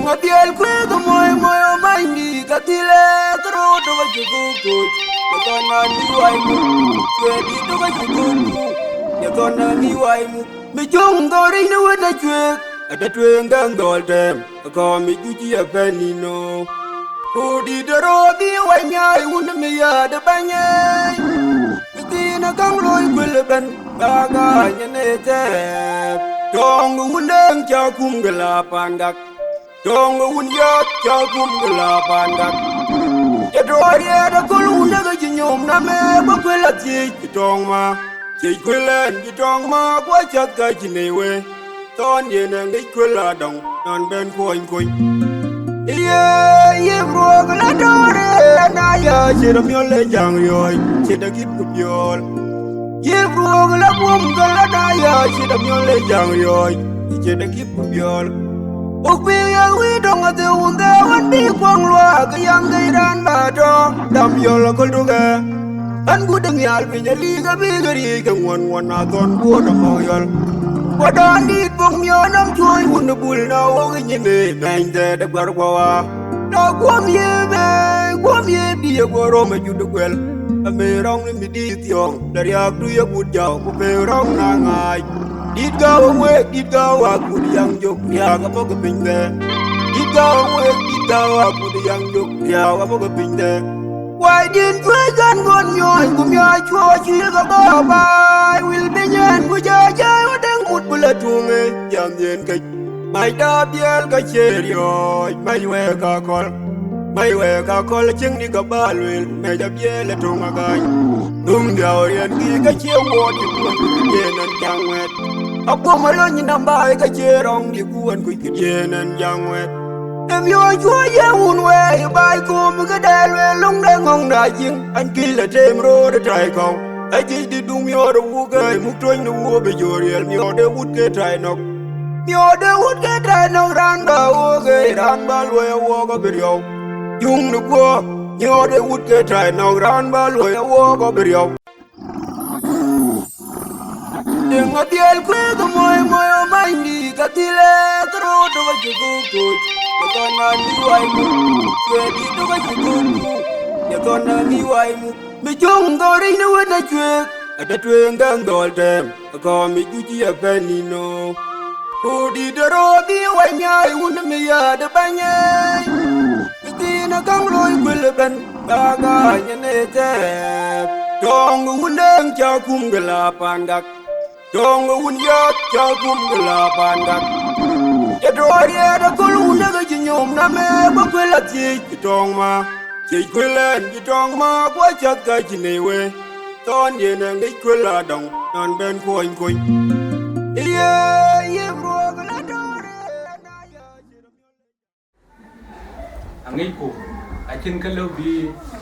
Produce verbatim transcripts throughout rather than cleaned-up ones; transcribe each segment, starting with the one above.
Ka dhiɛl kuëëth ë moi moi ë many dï, ka dhil ë thërou tök acï dhuk thöc. Ye thɔn na mi wai muk, cuëëc dï tök acï dhuk thuk. Ye thɔn na mi wai muk, mi cöŋ dhɔ̈ric në wët acuëëk. Ata tueŋ gäm dhɔl tɛ̈m, akɔ̈ɔ̈m mi juëc ë pɛ̈n nïn nöök. Ku dït ë röör bï wai nyaai wun mi yaat ë bäny ë. Këthiin ë käŋ looi kuël ëbɛ̈n, ka gaany ë në thɛɛp. Tɔŋ wun dëŋ cä kum gël a paan gak. Tɔŋ wun yɔ̈ɔ̈th cä kum gël a paan gak. Cä tɔɔr riɛɛt aköl wun dëk cï nyom na mɛɛk bä kuël a thiëëc cï tɔŋ ma. Thiëëc kuël ɛn cï tɔŋ ma, ku acath ka cï nɛy wee. Thɔn yen ë ŋic kuël adɔŋ nɔn bɛ̈n kuɔny kony. Ye, ye ruɔɔk la dɔɔr ë na ya cït amiɔl ë jaŋ riɔ̈ɔ̈c, cït akït ku piɔl. Ye ruɔɔk la guɔm ke la na ya cït amiɔl ë jaŋ riɔ̈ɔ̈c, cït akït ku piɔl. Wok piŋ ye wïï dɔŋ adhëu wun dhëu ɣɔn bï kuɔŋ luaak, ke yam dhëi raan bä tɔ dam yɔl aköl tök ë. Ɣɛn gut ë nhial piny alïk abï ke riëëc ke ŋuɔ̈n ŋuɔ̈n na thɔn guöt amɔ̈u yɔl. Ku dɔn dït buk miɔɔr nɔm cuööny wun ë bul na wok ë nyin ë mɛny dhɛɛt ë guär guɔ wa. Na guɔm ye bɛ, guɔm ye bï ye guɔ röm ë jut ë guɛl. Amëë rɔŋ në mi dïït thiɔ̈ɔ̈ŋ, la riääk du ye gut jɔu, ku pëë rɔŋ na ŋaac. Dït gääu ë week, dït gääu akut yäŋ jök, riääk abɔ̈ ke piny dhɛɛr. Dït gääu ë week, dït gääu akut yäŋ jök, riääk abɔ̈ ke piny dhɛɛr. Wai dïn cuëëc ɣän ŋot miɔɔc, ku miɔɔc cuɔɔc cil ke bɔ̈ baai, wil bï nyen ku jɔ jai ɣöt dëŋ mut bï la tuŋ ë jam yen kec. Mac da biɛl ka cie riɔ̈ɔ̈c, mac wɛɛk akɔ̈l. Mac wɛɛk akɔ̈l cieŋ dï ka bä lueel, mɛc abiɛl ë töŋ agäny. Dhuŋ dhiau riɛnki ka cie wuɔɔt dï kuɔn kuc këdiën ɛn jaŋ wɛ̈ɛ̈t. Aguɔm alony nɔm baai ka cie rɔŋ dï kuɔn kuc këdiën ɛn jaŋ wɛ̈ɛ̈t. Ë miɔɔc cuɔɔc ye wun wɛɛi baai kom ke dɛɛl wël löŋ de ŋɔ̈ŋ da jiŋ, an, kïc la teem roor ë tai kɔ̈u. Ajiëc dït du miɔɔr ë wuk ë muk tuɔ̈ny në wuɔɔp ë jɔ̈ɔ̈r riɛl miɔɔr de wut ke tai nɔ̈k. Miɔɔr de wut ke tai nɔ̈k raan bä wook ë raan bä luɔi awuɔɔk abï riɔu. Juŋ në guɔ, miɔɔr de wut ke tai nɔ̈k raan bä luɔi awuɔɔk abï riɔu. Deŋ adhiɛl kuëëth ë moi moi ë many dï, ka dhil ë thërou tök acï dhuk thöc. Ye thɔn na mi wai muk, cuëëc dï tök acï dhuk thuk. Ye thɔn na mi wai muk, mi cöŋ dhɔ̈ric në wët acuëëk. Ata tueŋ gäm dhɔl tɛ̈m, akɔ̈ɔ̈m mi juëc ë pɛ̈n nïn nöök. Ku dït ë röör bï wai nyaai wun mi yaat ë bäny ë. Këthiin ë käŋ looi kuël ëbɛ̈n, ka gaany ë në thɛɛp. Tɔŋ wun dëŋ cä kum gël a paan gak. Tɔŋ wun yɔ̈ɔ̈th cä kum gël a paan gak. Cä tɔɔr riɛɛt aköl wun dëk cï nyom na mɛɛk bä kuël a thiëëc cï tɔŋ ma. Thiëëc kuël ɛn cï tɔŋ ma, ku acath ka cï nɛy wee. Thɔn yen ë ŋic kuël adɔŋ nɔn bɛ̈n kuɔny kony. Ye, ye ruɔɔk la dɔɔr ë na ya cït amiɔl. Aŋicku, acïn kë lëu bï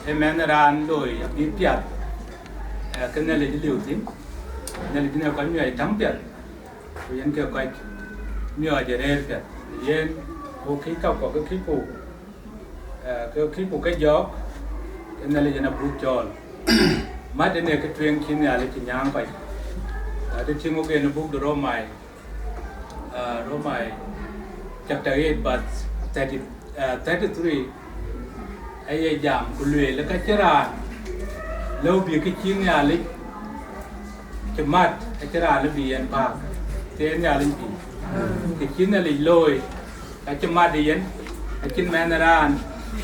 ë mɛnh raan looi abï piath, eh, ke Nhialic liu thïn. Nhialic në kɔc miɔɔc täŋ piath, ku yen ke kɔc miɔɔc ë rëër piath. Yen, ku këc kakuɔ ke këcku, eh, ke këcku ke jɔɔk, ke Nhialic en abuk cɔɔl. Mat en ee kë tueŋ cï Nhialic cï nyääŋ kɔc. Ade tïŋ wok en buk de Romai, uh, Romai chapter eight verse thirty, uh, thirty-three, aye jam ku lueel, ka cï raan lëu bï kë cï Nhialic cï mat, acï raan lëu bï yen pääk, të yen Nhialic bï. Kë cï Nhialic looi, acï mat ë yen, acïn mɛnh raan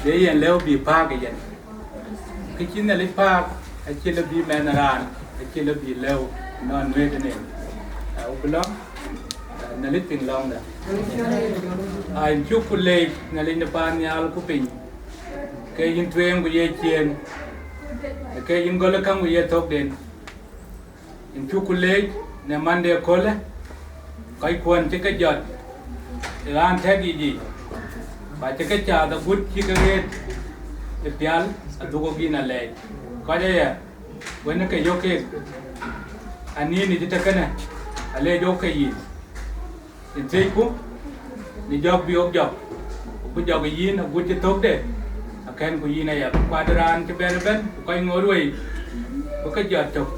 de yen lëu bï pääk ë yen. Kë cï Nhialic pääk, acï lëu bï mɛnh raan, acï lëu bï lëu nɔn nuëët ënën. Aa, wok lɔ̈ŋ, aa, Nhialic piŋ lɔ̈ŋda. Aa, yïn cuk ku leec, Nhialic në paannhial ku piny, ke yïn tueŋ ku ye ciëën, ke yïn gɔl ë käŋ ku ye thökden. Yïn cuk ku leec në man de köölë, kɔc kuɔn cï ke jɔt ë ɣän tɛ̈k yic yic, ku acï ke caath agut cï ke ɣet ë pial, adhuk ë yïn alɛɛc. Kɔc aya, wën ke yök keek, anïn yic tëkënë, alɛɛc wok ke yïn. Yïn thiëcku, në jɔ̈k bï wok jɔ̈k, ku bï jɔ̈k ë yïn agut cï thökde, akɛ̈nku yïn aya, bï kuat raan cï bɛ̈n ëbɛ̈n, ku kɔc ŋoot wei, bï ke jɔt tök.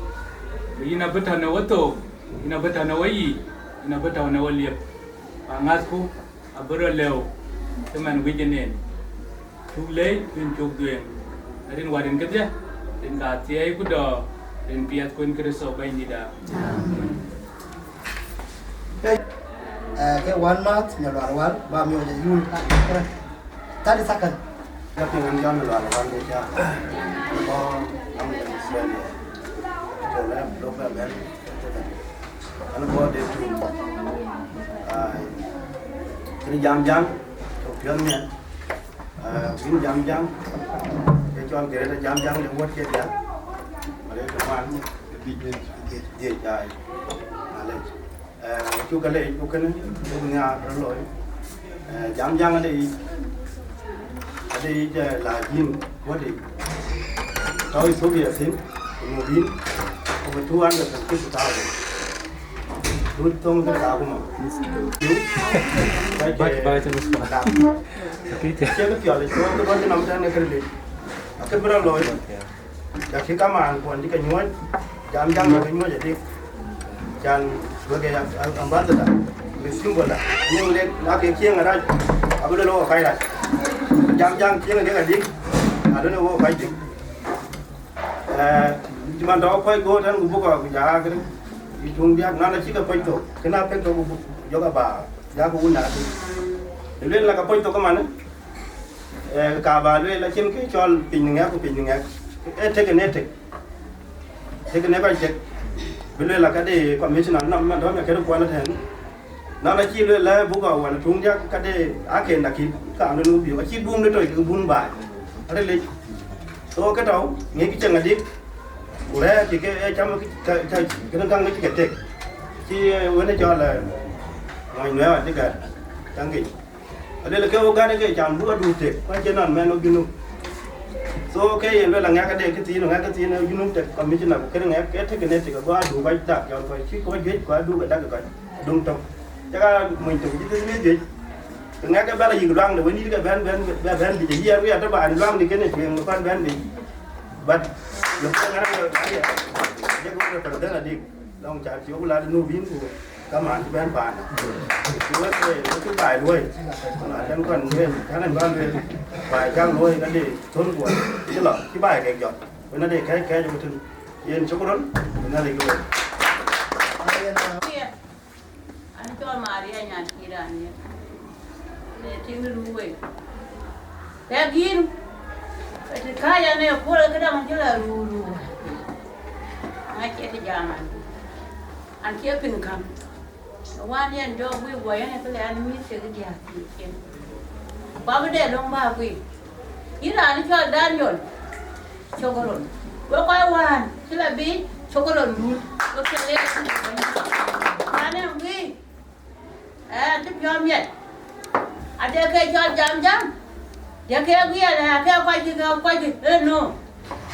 Ku yïn abï tɔ̈ në wethook, yïn abï tɔ̈ në weyiic, yïn abï tɔ̈ në weliep. Ku aŋäthku abï rɔt lëu Cïmën wïc ënën, cuk lëi, ku yïn cuk dhuëëŋ, rin Wät rin kedhie, rin ka thiëi ku dɔ̈ɔ̈r, rin piɛth ku yïn Kërtho Bɛ̈nydït aa. Ke, eh, ke wän mäth, Nyalual Wal, ba miɔɔc ayul. Thirty second. Ka piŋ an, jam Nyalual Wal de ca. Bɔ̈, am de Australia. Ke lɛ, lok bɛ bɛ̈n. An bɔ̈ de tuŋ. Ai. Kën jam jam, tök piɔ̈n miɛt. Ah, wïn jam jam, ke cɔl Greater Jam Jam de wuɔ̈t ke diäk. Wala ke ŋuan. Dhiëc, dhiëc, ai. Malec. Eh, cuk ke lec, cuk kënë, cuk nhiaar rɔt looi. Eh, Jam Jam ade yic, ade yic, eh, la jin, wuɔ̈t yic. Tɔ̈ Ethiopia thïn, ku muk yïn, over two hundred and fifty thousand. Dut thoŋ ke ka kuma. Yu, ka Bak, bak, cïn mushkila. Cie ke piɔl, cie ke bɔ̈ cï nɔm tɛ̈n ë këril. Akë bï rɔt looi. Ya kï kamaan kuɔn cï ke nyuɔ̈c, Jam Jam ke nyuɔ̈c adik. Can wek ë ambassador, wek symbol da. Nyuɔ̈c lek, na ke cieŋ rac, abï lɔ wɔ kac rac. Jam Jam cieŋ dek adik, adönë wɔ kac dik. Eh, cï man tɔ̈ kɔc goor tɛ̈n ku buk kɔc ku jɔl aa këdë, yï tuŋ diäk, na, na cï ke pɔc thok, kënë apek thok ku buk jɔk aba, diäk ku wun na tïŋ. Ë lueel la ke pɔc thok ëmanë, eh, ka ba lueel acïn kë cɔl piny në ŋɛk ku piny në ŋɛk. Ee tek ënë tek. Tek ënë kɔc tek. Bï lueel la ka de commissioner nɔm man tɔ̈ në këde kuɔl ëtɛ̈ɛ̈n. Na, na cï lueel lɛ buk a wal tuŋ diäk ka de aken, lakin ka anu nu biu, acï buŋ de toi ke buŋ baai. Arilic. So ke tɔ̈u, ŋic cieŋ adik. Ku rɛ̈ɛ̈r cï ke, eh, cam ke, ke, ke, ke, ke, ke tek. Cï, eh, wën ë cɔl, eh, ŋɔny nuɛɛr wa cï gät. Caŋ kic. Alël ke wo gät ke cam buk adu tek, ku acie nɔn mɛn wo Junub. So ke yen lueel aŋɛk ade këthiin, aŋɛk këthiin ë Junub tek commissioner ku kënë ŋɛk ke tek kënë tek, ago adu kɔc dak cɔl kɔc cï kɔc juëc, ku adu ke dak kɔc. Döŋ tök. Caka mony tök cï thïn juëc. Ke ŋɛk ke bɛ̈n ayïk luaŋde, wën yït ke bɛ̈n, bɛ̈n, bɛ̈n, bɛ̈n bic, ayï ɛn wiɛt tɔ̈ ba luaŋde kënë tueŋ kɔn bɛ̈n bic. But, lok ke ŋɛk ke, jek wo ke president adik. Lɔŋ ca cï wok lat nu bïn ku kamaan cï bɛ̈n paan. Cï wek, wek cï baai luɔi. Na tɛ̈n kɔn lueel, tɛ̈n ɛn bä lueel. Baai cak luɔi ka de thon guɔ. Cï lɔ, cï baai kek jɔt. Wën ade kɛ̈c kɛ̈c wek tïn. Yen cuk röl, wën ade lueel. An cɔl Maria Nyankï raan ye. Le tiŋ de ruu wei. Tɛk yïn. Ëtï kääc an ë kööl këdäŋ cï la ruu ruu. Ŋac cie të jam an. An cie piŋ käŋ. Wan yɛn jɔ guic guɔ yɛn ë këlɛ an mïth kek diäk thiëëc cin. Ku abï dɛ löŋ bä guic. Yïn raan cɔl Daniel. Cok röl. Wek kɔc wään cï la biic, cok röl mut. Wek cï lek. Raan ë guic. Ɛn cï piɔ̈u miɛt. Ade ke cɔl Jam Jam. De ke guiɛl, ë ke kuackï, ke kuackï, ee no.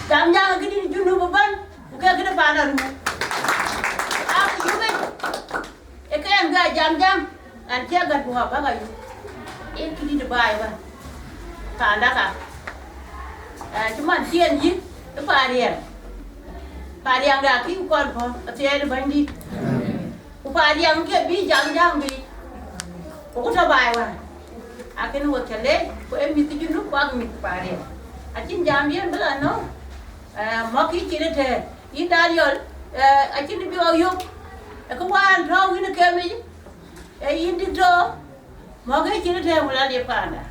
Jam Jam ë këdït Junub ëbɛ̈n, ku ke këde paan aruu. Aa, ku yuk yic. Ë ke ɛn ke Jam Jam, ɛn cï gät ku abäk ayuk. Ee këdït baai ëbɛ̈n. Paanda ka. Ë, cï man cï ɛn yïk, ë Pariɛŋ. Pariɛŋ de akï kɔn pɔ̈, athiɛɛi de Bɛ̈nydït. Ku Pariɛŋ ke bï Jam Jam bï. Ku ku tɔ̈ baai wään. Akën wek cä leec, ku ee mïth Junub, ku aa mïth Pariɛŋ. Acïn jamdiɛn bï la nɔ̈k, eh, mɔ̈kkï cïn ëtɛ̈ɛ̈n. Yïn Daniel, eh, acïn bï ɣɔ̈k yök. Ee kë wään tɔ̈u yïn ë kemic, ee yïn Diktor, mɔ̈kkï cïn ëtɛ̈ɛ̈n, ku la liep paanda.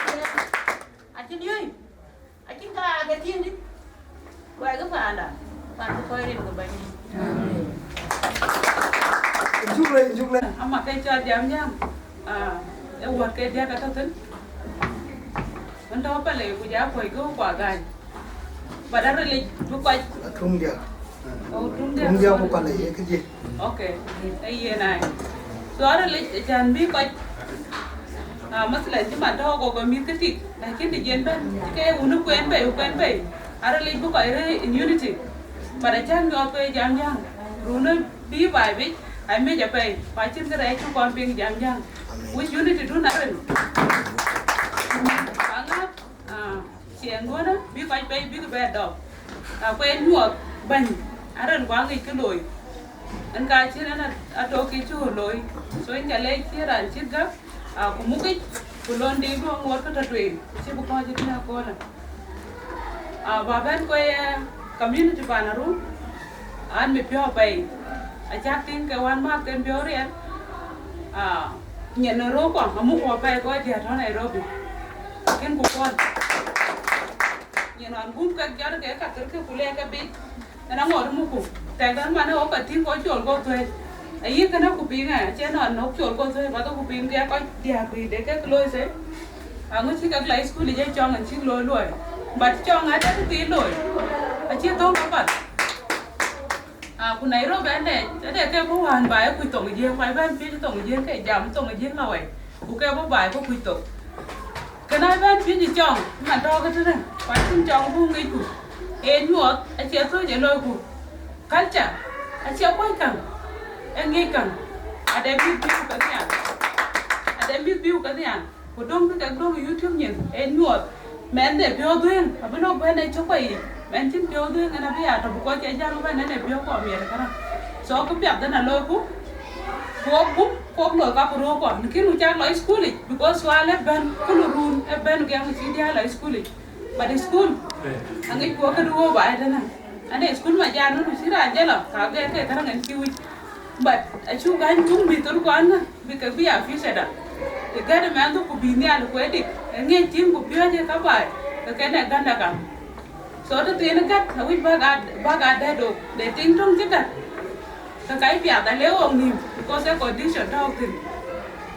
Eh, acïn yöi. Acïn ka aa ke thiëndï, wɛɛkë paanda, pan bï kɔc rin ke Bɛ̈nydït. Amen. Cuk lec, cuk lec. Ama ke cɔl Jam Jam, ah, ë wuɔ̈t ke diäk atɔ̈ thïn. Wën tɔ̈ Palei ku ja kuɔ̈c ke ku agany. But arilic bï kɔc. Atuŋ diäk. Oh, tuŋ diäk. Tuŋ diäk ku Palei ye këdï. Okay, ee yen ai. So arilic acän bï kɔc, ah, masalan cï man tɔ̈ kɔ̈k mïth ke tik, lakin të jiɛn bɛ̈n, cï ke wun ë kuɛn bei, kuɛn bei. Arilic bï kɔc rëër in unity. But acän nyuɔɔth ke Jam Jam. Run ë bï baai bic, ai mec apɛi, ku acïn kërɛɛc cï kɔn piŋ Jam Jam. Amen. Wïc unity dun aril. Aŋa, ah, ciɛɛŋduɔ̈në bï kɔc bei bïk bɛ dɔm. Akuɛɛn nyuɔɔth bɛ̈ny, aril ku aŋic kë looi. Ɛn ka cïn ɛn a, atɔ̈ kë cï ɣöt looi. So yïn ca leec cï raan cït gäk, Aa, ku mukic, ku lon dï duɔ̈ŋ ŋuɔt ke tɔ̈ tueŋ, cï bï kɔc tïn aköölë. Aa, ba bɛ̈n kɔc, ee, community pan Aruu, an, mi piɔ̈u apɛi. Acäk tïŋ ke wänmääth ken piɔ̈u riɛl. Aa, nyin ë röökuɔ, amuk ku apɛi kɔc diäär tɔ̈ Nairobi. Kën ku kuɔn. Nyin ɣɔn gum kek jɔt ke ka kërkë ku le ke biic. Ënë aŋot muku. Tɛ̈k dɛ̈t man ë ɣok ka tïŋ kɔc col guɔ thuëëc. Ayï kënë ku piŋ ë, acie nɔn ɣok col guɔ thuëëc, ba dhuk ku piŋ ke kɔc diäk bï de kek looi thëëc. Aŋö cï kek la school yic ë cɔŋ ën cïk looi luɔi. But cɔŋ adɛ̈ kë thii looi. Acie thöŋ apath. Aa, ku Nairobi ënë, ënë ke bï wään baai kuc thoŋ Jiëëŋ, ku abɛ̈n piöc thoŋ Jiëëŋ ke jam thoŋ Jiëëŋ awɛi. Ku ke bï baai ku kuc thok. Kënë abɛ̈n piöc cɔŋ, man tɔ̈ ke tënë, ku acïn cɔŋ buk ŋicku. Ee nyuɔɔth, acie thöc ë loiku. Culture, acie kuɔc käŋ, ee ŋic käŋ. Ade mïth biu ke nhial. Ade mïth biu ke nhial. Ku döŋ bï kek döŋ ë YouTube nyin, ee nyuɔɔth. Mɛnh de piɔ̈u dhuëëŋ, abï lɔ bɛ̈n ë cök kɔc yic. Mɛnh cïn piɔ̈u dhuëëŋ, ɣɛn abï ya tɔ̈, bï kɔc ë jäŋ ëbɛ̈n ënë piɔ̈u kɔ̈k miɛt kënë. So, kë piath ënë loiku, ku wok gum, ku wok loi ka ku röökuɔ. Në kïn ku cak lɔ school yic, because sual ë bɛ̈n, kulu run ë bɛ̈n gɛm cï diäär lɔ school yic. But school, aŋic ku wok këdu wok baai tënë. Ane school ma jaan nu cï raan jɛ lɔ, ka gɛɛr ke käraŋ ën cï wic. But acuk gäny tum bï thurkuan, bï ke bï a future da. Ë gät ë mɛnhdu ku bï nhial ku ë dik, ë ŋiɛc tïŋ ku piɔ̈ɔ̈c ë ka baai, ke kën ë gändä gam. So të thiin gät, awïc bäk a, bäk a dɛ̈t dok, de tiŋ töŋ cï gät. Ke ka piath ale ɣok nïïm, because ë condition tɔ̈u thïn.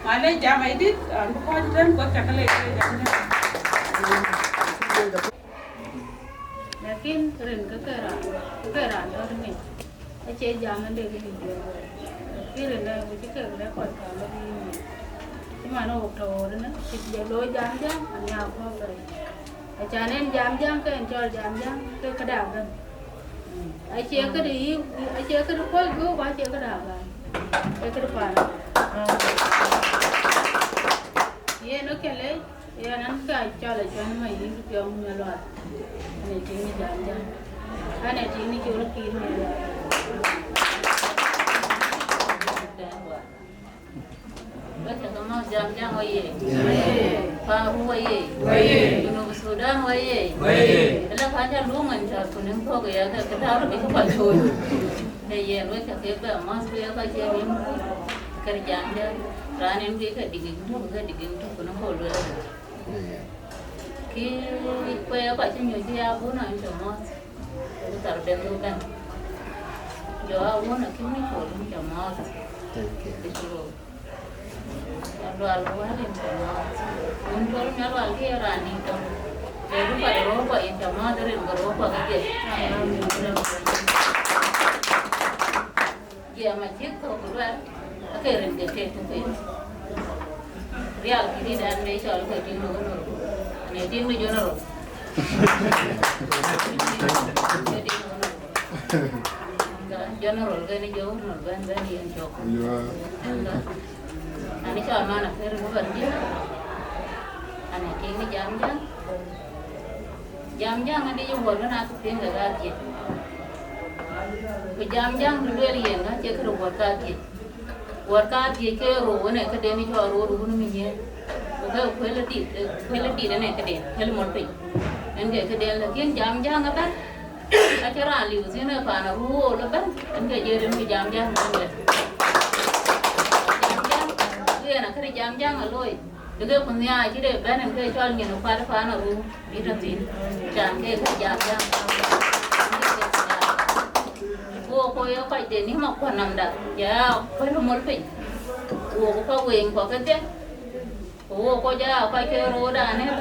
Ma le jam ai dit, an bï kɔc tën kuɔth cakë le jam dɛ̈t. Lakin rin ke ke raan, ke ke raan tɔ̈ rin, acie jam ënde ke rin juëc wei. Lakin rin dɛ̈ ku cï kek lɛ̈k kɔc ka lɔ bï yïn. Cï man ɣok tɔ̈ ɣööt ënë, cï jɔ looi jam jäŋ, anhiaar kuɔ̈k bɛ̈ɛ̈i. Acan en jam jäŋ ke en cɔl jam jäŋ, ke këda bɛ̈n. Acie këde yï, acie këde kuɔc guöök, ku acie këda bɛ̈n. Ee këde paan. Yen ë ke lec. Yen an, ka cɔl acuɛn ma yïn piɔ̈u Nyalual. Ane tiŋ ni jam jam. Ane tiŋ ni col kiir Nyalual. Wek cä ke mɔ̈th jam jam wä ye. Paru wä ye. Junub Sudan wä ye. Ëlë ka jal luŋ ën cɔl ku nim thok ya ke ke tar ke ke pa col. Ë yen wek cä ke bɛ mɔ̈th ku ya ka cie nim ku kër jam jam. Raan en ke ke digik tuk ke digik tuk ku nim ko luel. Kï kuɛɛr kɔc cï nyuc cï ya bun an cï mɔ̈th, ku thar ben dhuk bɛ̈n. Jɔ a wun akïm ni col in cï mɔ̈th. Thank you. Kï cï rou. Alual wal in cï mɔ̈th. Wun col mi alual kï ye raan dït tɔ̈. Le du kɔc rou kɔc in cï mɔ̈th rin ke rou kɔc kedhie. Jiɛɛm acïk thök ku luɛl, ake rin ke tek ku piny. Rial kï dït an, me cɔl ke tiŋ de honorable. Ane tiŋ de general. Ke tiŋ de honorable. Ka general ke ni jɔ honorable ben, ben yen cɔk. Ane cɔl man aker ni bän dït. Ane tiŋ de jam jam. Jam jam adï ye wuɔt wën akë piŋ ke ɣaat ye. Ku jam jam të lueel yen ka cie kërë wuɔt ka dhiëc. Wuɔt ka dhiëc ke rou wën ë këden cɔl rou wun mi nyiëën. Ku ke kuël dït, kuël dït ënë këden, kuël mol piny. Ën ke këden, lakin jam jam ëbɛ̈n. Acï raan liu thïn ë paan Aruu ëbɛ̈n, ën ke jël rin ku jam jam ëbɛ̈n. Jam jam, ku yen akërë jam jam aloi. Bï ke ku nhiaar cï de bɛ̈n ën ke cɔl nyin kuat paan Aruu, bï tɔ thïn, can ke ke jam jam. Wo ko ye kɔc de nïm akuɔn namda, ja ya kuɛ̈l mol piny. Wo ku kɔc weny kɔ̈k kedhie, ku wo ko ja ya kɔc ke roor dan ëbɛ̈n.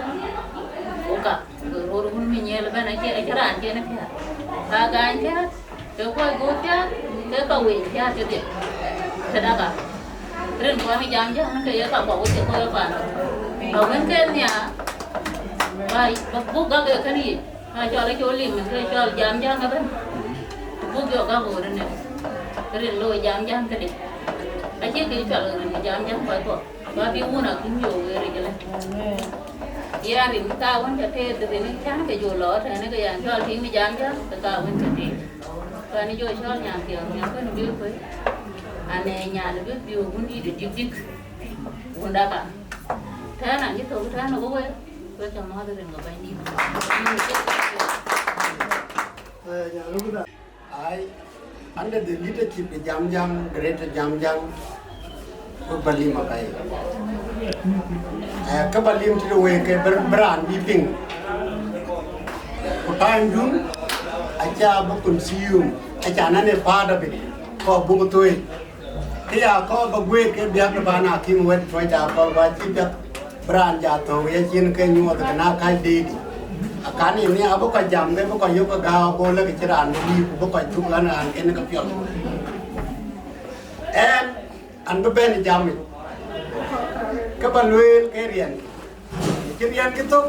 Wo ka, ku roor wun mi nyiël ëbɛ̈n, acie, acie raan cïn piäät. Ka gany piäät. Ke kuɔc gup piäät, ke ka wec piäät kedhie. Tëdaka. Rin kuɔn jam jam ke ye ka kuɔk wec ke kuɔc paan. Ka wën ke nhiaar, ba, ba buk gak e kën yic. Ka cɔl acol lim, ke cɔl jam jam ëbɛ̈n. Buk jɔ gak ɣööt ënë. Rin looi jam jam këdï. Acie ke cɔl rin jam jam kuɔc kuɔ. Ba bï wun akïm yo wëër ëcëlë. Amen. Yen rin ka wën cä teet, rin cän ke jɔ lɔ tënë ke yan cɔl tiŋ jam jam, ke ka wën cä teet. Kɛn jɔ cɔl nyan thiɔ̈k, nyan kën bï kuëë. Ane nyan bï biöök wun dït ë dik dik. Wun daka. Tɛ̈ɛ̈n an cï thök tɛ̈ɛ̈n ë wek, wek cä mɔ̈th rin ke Bɛ̈nydït. Ai, under the leadership de Jamjang, Greater Jamjang, ku ba lim apɛi. Eh, ke ba lim tëde wek ke bï, bï raan bï piŋ. Ku time dun, aca bï consume, aca nɔn ë part of it, kɔɔr buk thoi. Kë ya kɔɔr ba guëër ke biäk de paan akïm wɛ̈t tuɔc akɔɔr ba cï piɛth bï raan ja thou ye cin ke nyuɔɔth ke na kac deetic. Akan ë nhiaar bï kɔc jam ke bï kɔc yök ke gääu ago lëk cï raan bï bï ku bï kɔc tuk ɣän raan kën ke piɔl. Ɛn, an bï bɛ̈n ë jamic, ke ba lueel ke riɛnkic. Cï riɛnkic thök,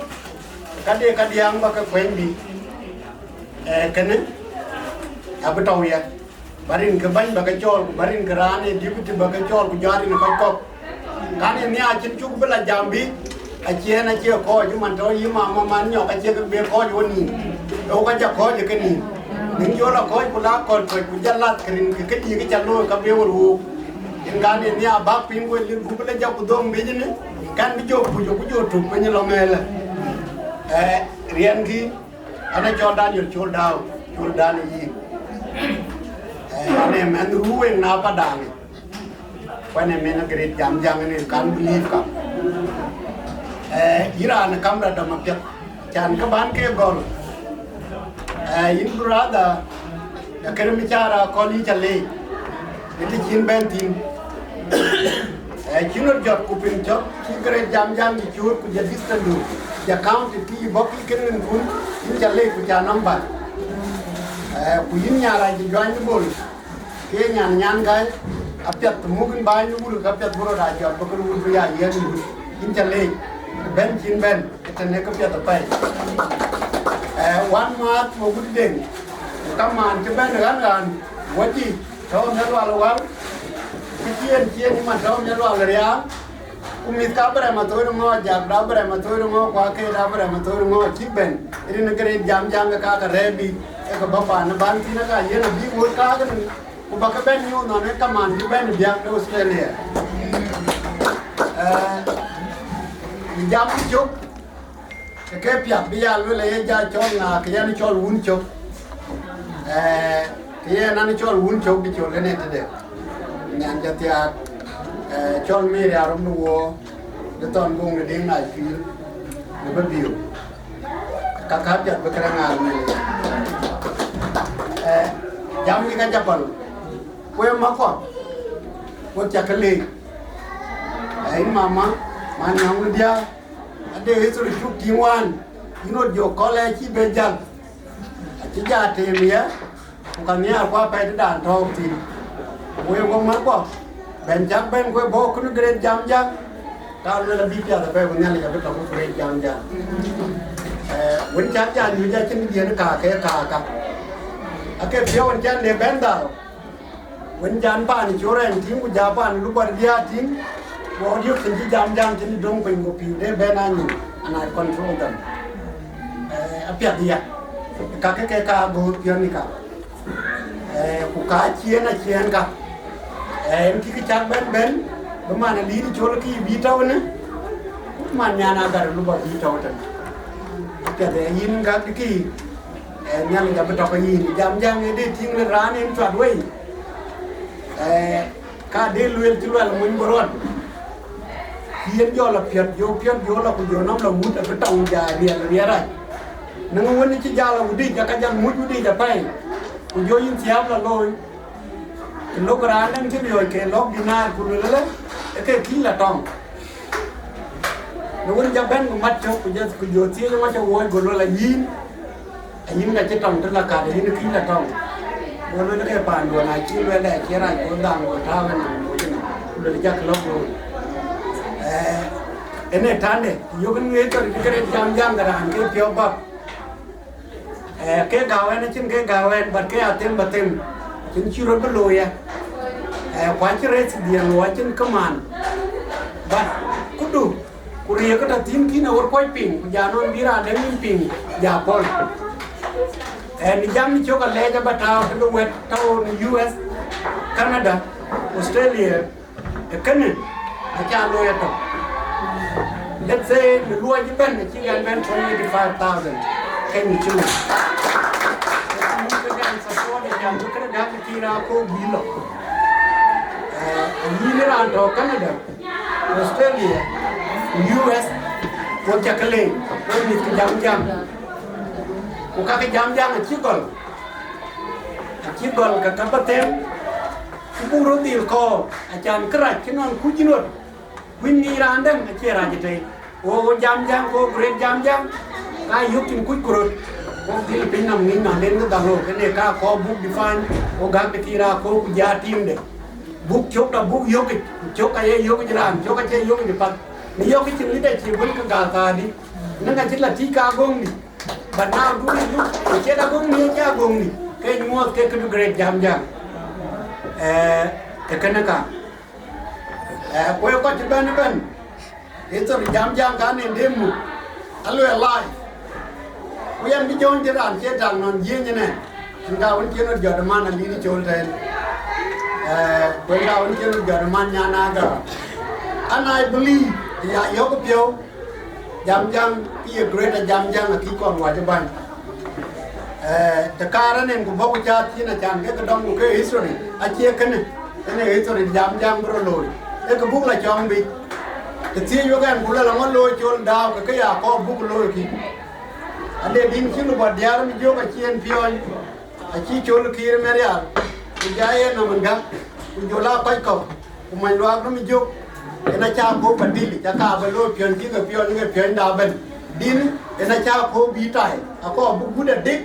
ka de ka diäŋ ba ke kuɛny bï, eh, kënë abï tɔ̈u ya. Ba rin ke bäny ba ke cɔɔl, ku ba rin ke raan ë deputy ba ke cɔɔl, ku jɔ rin kɔc kɔ̈k. Kan ë nhiaar cïn cuk bï la jam bï, acie ɛn acie kɔc, man tɔ̈ yï mama man nyɔk acie ke be kɔc wo nïïm. Ee wo ka ja kɔc ë ke nïïm. Nin jɔ la kɔc ku la kɔc kɔc ku ja lath ke rin ke këdï ke ca looi ka be wo wook. Yen kan ë nhiaar bäk piŋ ku ë lir gup la ja ku dhöŋ mecë ni, kan bï jɔ kuc ku jɔ tuk piny lɔ mɛɛlë. Eh, riɛnkic, an ë cɔl Daniel Col Dau, Col Daniel yïn. Eh, an ë mɛnh ruu weŋ na Padaŋ. Ku an ë mɛnh Great Jamjang, an ë kan believe kam. Eh, yïn raan ë kam rɔt dɔm apiɛth, can kë ban ke gɔl. Eh, yïn brother, ya kërë mi cara kɔl yï ca leec. Ë të cïn bɛ̈n thïn. Eh, cïn rɔt jɔt ku piny cɔk, cï Great Jamjang cï cuöt ku ja distance du, ja county kï bɔ̈ kï kën rin kun, yïn ca leec ku ca number. Eh, ku yïn nyan rac cï juany bol, ke nyan nyan gäi, apiɛth muk yïn bäny wul, ka piɛth bï rɔt a jɔt bï kën wul bï ya yiɛ̈n wul, yïn ca leec, bɛ̈n cïn bɛ̈n. Tënë këpiɛth apɛi. Eh, wan maath wo gut deŋ, ku kamaan cï bɛ̈n ɣän ɣän, wä jic tɔ̈u në lual wal, ku ciëën ciëën cï man tɔ̈u në lual riaal, ku mïth ka bï rɛm athöör ŋɔɔc, jak da bï rɛm athöör ŋɔɔc, ku akeet abï rɛm athöör ŋɔɔc, cïk bɛ̈n rin Great Jamjang ke ka ke rɛ̈ɛ̈r bï, ee ke bɔ̈ paan ë baŋ thïn aka yen abï wööt kaak ënɔn. Ku ba ke bɛ̈n nyuɔɔth nɔn ë kamaan cï bɛ̈n biäk de Australia. Eh, bï jam cök, ke ke piath bï ya luel aye ja cɔl ŋa, ke yɛn cɔl wun cök. Eh, ke yɛn an cɔl wun cök bï col ënë tëde. Nyan jɔ thiaak, eh, cɔl Mary Arom de Wɔ, de thɔn buŋ de Diŋ Nacpil, de bï biu. Ka ka piɛth bï kërɛŋ ŋaal mɛn. Eh, jam ni ka japal. Ku ë makɔ, ku cä ke leec. Eh, yïn mama, man nyɔŋ diäär, ade history cuk tïŋ wään, yïn rot jɔ kɔl ë cï be jäl. Acï ja tem yɛ, ku ka nhiaar ku apɛi tëdan tɔ̈ɔ̈k thïn. Ku ë wok makɔ, bɛ̈n cak bɛ̈n ku ë bɔ̈ kënë Great Jamjang. Ka luel abï piath apɛi ku Nhialic abï tɔ̈ ku Great Jamjang. Eh, wën cä jal nyuc acïn diën kaake kaaka. Ake piɔ̈u wën cän le bɛ̈n dhal. Wën jan paan cï rɛɛny tïŋ ku ja paan lupɔr diäär tïŋ. Ku ɣɔn yök thïn cï Jamjang cïn döŋ piny ku pïu de bɛ̈n anyïn, and I control them. Eh, apiɛth ya. Kakë ke ka gööt piɔ̈n ë ka. Eh, ku ka ciëën aciëën ka. Eh, en kï cak bɛ̈n bɛ̈n, bï man aliit col kï bï tɔ̈u ënë, man nyan agar lupɔ bï tɔ̈u tën. Apiɛth ë yïn gak kï, eh, Nhialic abï tɔ̈ ke yïn. Jamjang ë de tïŋ le raan en cuat wei. Eh, ka de lueel cï luɛl mony bï rɔt. Cï yen jɔ la piɛth, jɔ piɛth jɔ la ku jɔ nɔm la wut abï tɔŋ ja riɛl riɛl rac. Në ŋö wën cï jal a wudïc, aka jal muc wudïc apɛi, ku jɔ yïn thiaap la looi. Të lok raan dɛ̈ŋ cï riɔ̈ɔ̈c ke lɔ̈k dïnär ku luel ëlë, ë ke kïc la tɔŋ. Në wën jɔ bɛ̈n ku mat cök ku jɔ, ku jɔ thiëëc ŋɔc awuɔ̈c, go luel ayïn. Ayïn ka cï tɔŋ të la kat, ayïn kïc la tɔŋ. Go luel ke paanduɔn acï luel dɛ cï rac, go dhaŋ go tääu ënɔm, go cï nɔm. Ku luel jak lɔ̈k looi. Eh, ënë tande, yök ŋiëc tɔ̈ të kërɛt jam jam ke raan ke piɔ̈u bäk. Eh, ke gäu ɛn, acïn ke gäu ɛn, but ke a them ba them. Cïn cï rot bï looi ya. Eh, ku acï rɛ̈ɛ̈th dhiɛl wo acïn këman. But këdu, ku riëëk ke tɔ̈ thïn kïn ë ɣöt kuɔc piŋ, ku ja nɔn bï raan dɛ̈ŋ yïn piŋ, ja pɔ̈l. Eh, në jam cök alɛɛc aba tääu tëde wɛ̈t tɔ̈u në U S, Canada, Australia, Ë kënë, acä looi atök. Let's say, në luɔi ëbɛ̈n, acï ɣɛn bɛ̈n twenty-five thousand Kenya shilling. Acï muk ke ɣɛn support, acan bï këde gäk kï raak kɔ̈k bï lɔ. Eh, ayïn raan tɔ̈ Canada, Australia, U S, ku cä ke leec, ku mïth ke jam jam. Ku kakë jam jam acï gɔl. Acï gɔl ke ka bä them, ku buk röt dhil kɔɔr, acan kërac cï nɔn kuc yïn ɣöt. Wïn ŋic raan däŋ acie rac ëtei. Wo, wo jam jam, ko great jam jam. Ka yök cïn kuc ku röt. Wo dhil piny nɔm ŋic nɔn den ke dhal wo, kënë ka kɔɔr buk define, wo gäk de kï raak kɔ̈k ku ja team de. Buk cök da buk yökic, cök aye yökic raan, cök acie yökic path. Në yökic cïn leadership wën ke gäk thaadï. Në ŋa cï la tïc ka göŋdï. But now du du, cie da göŋdï, cie göŋdï. Ke nyuɔɔth ke këdu great jam jam. Eh, e kënë ka. Eh, ku ye kɔc cï bɛ̈n ëbɛ̈n, history jam jam kan en de muk, aluel live. Ku yɛn bï jɔ̈ɔ̈ny cï raan cie tak nɔn jiëëny ënɛn. Ën ka wën cï rɔt jɔt man alïït col tɛ̈n. Eh, ku ën ka wën cï rɔt jɔt man nyan aga. And I believe, ya yök piɔ̈u, jam jam, kë ye greater jam jam akï kɔn wac ë bäny. Eh, të kaar ënɛn ku bɔ̈ ku cä thiin acan ke ke dɔm ku ke history, acie kënë, kënë history jam jam bï rɔt looi. Ee kë buk la cɔŋ biic. Të thiëëc wek ɛn ku lɔ la ŋö looi col dääu ke ke ya kɔɔr buk looi kï. Ade din cï lupɔ diäär mi jök acï en piɔ̈ɔ̈ny. Acï col Kiir Mayardit, ku ja yen nɔm ë gäk, ku jɔl aa kɔc kɔ̈k, ku mony luaak nɔm ë jök, en acä kɔ̈k ba dil, ca ka bɛ looi piɔ̈n cï ke piɔ̈n ke piɔ̈nyda ëbɛ̈n. Din, en acä kɔ̈k bï tai, akɔɔr bï gut adik,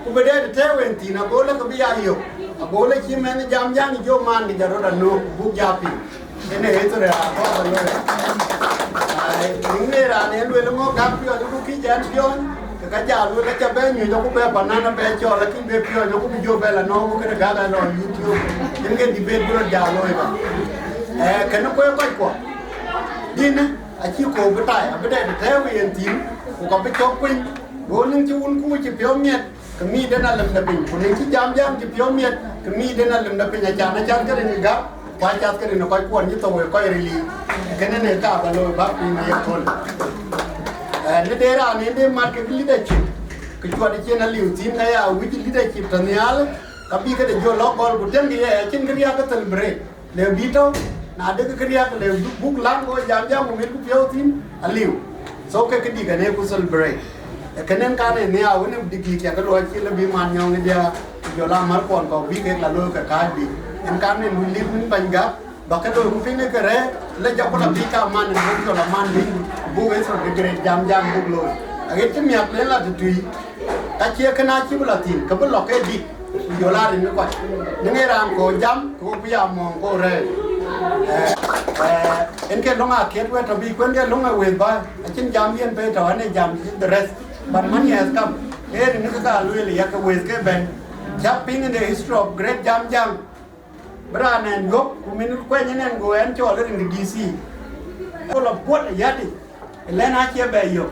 ku bï dɛɛt tɛ̈ɛ̈u en thïn, ago lë ke bï ya yök, ago lë cï mɛnh jam jam ë jɔ maan kë jɔt rɔt anök, ku buk ja piŋ. Ënë history akɔɔr ba looi. Ai, ŋic raan en lueel ŋö gäk piɔ̈ɔ̈ny ku kï jɛn piɔ̈ɔ̈ny, ke ka jal lueel aca bɛ nyuc, aku bɛ panan abɛ cɔl, akï bɛ piɔ̈ɔ̈ny, aku bï jɔ bɛ la nɔ̈k, ku këde gäk alɔ YouTube. Yen ke debate bï rɔt jal looi ba. Eh, kënë kuɛɛr kɔc kuɔ. Din, acï kɔ̈k bï tai, abï dɛɛt tɛ̈ɛ̈u yen thïn, ku ka bï cɔk piny, go niŋ cï wun ku cï piɔ̈u miɛt, ke mïïden alëmde piny, ku në cï jam jam cï piɔ̈u miɛt, ke mïïden alëmde piny, acan, acan ke rin ë gäk, ku acath ke rin ë kɔc kuɔn cï thou ë kɔc ril yiic. Kënë në ka ba looi bäk piny në ye kööl. Eh, në de raan en de mat kek leadership, ke cuɔt cïn aliu thïn, ka ya wïc leadership tɔ̈ nhial, ka bï këde jɔ lɔ gɔl, ku tënkï ye acïn kë riääk ke celebrate. Le bï tɔ̈, na de kë riääk, le buk laŋ, go jam jam, ku mit ku piɔ̈u thïn, aliu. So, ke këdï kën ee ku celebrate. Ee kënë kan ee nhiaar wën ë degree cä ke luɔi cï le bï man nyɔŋ ë dia, ku jɔl a mär kuɔn kɔ̈k bï kek la looi ke kääc bï. En kan ee nu lik wën bäny gäk, ba ke looi ku piŋ ë ke rɛ̈ɛ̈r, le jɔ ku la bï ka man ë buk jɔl a man bï, buk ë thok degree jam jam buk looi. Aɣet cï miäk le la tëtui, ka cie kën aa cï bï la thïn, ke bï lɔ ke dït. Ku jɔl a rin ë kɔc. Në ŋe raan kɔɔr jam, ke wok bï ya mɔ̈ɔ̈ŋ kɔɔr rɛ̈ɛ̈r. Eh, eh, en ke löŋ akiɛt wek tɔ̈ biic, ku en ke löŋ ë wëth bä, acïn jam yen bei tɔ̈, ane jam cï the rest. But money has come. Ee rin ë kë ka lueel ë yak ke wëth ke bɛ̈n. Cäk piŋ in the history of great jam jam. Bï raan ɛn yök, ku min kuɛny en ɛn go ɛn cɔl ë rin ke D C. Ku lɔ buɔt ë yätic. Ëlɛ̈n acie bɛ yök.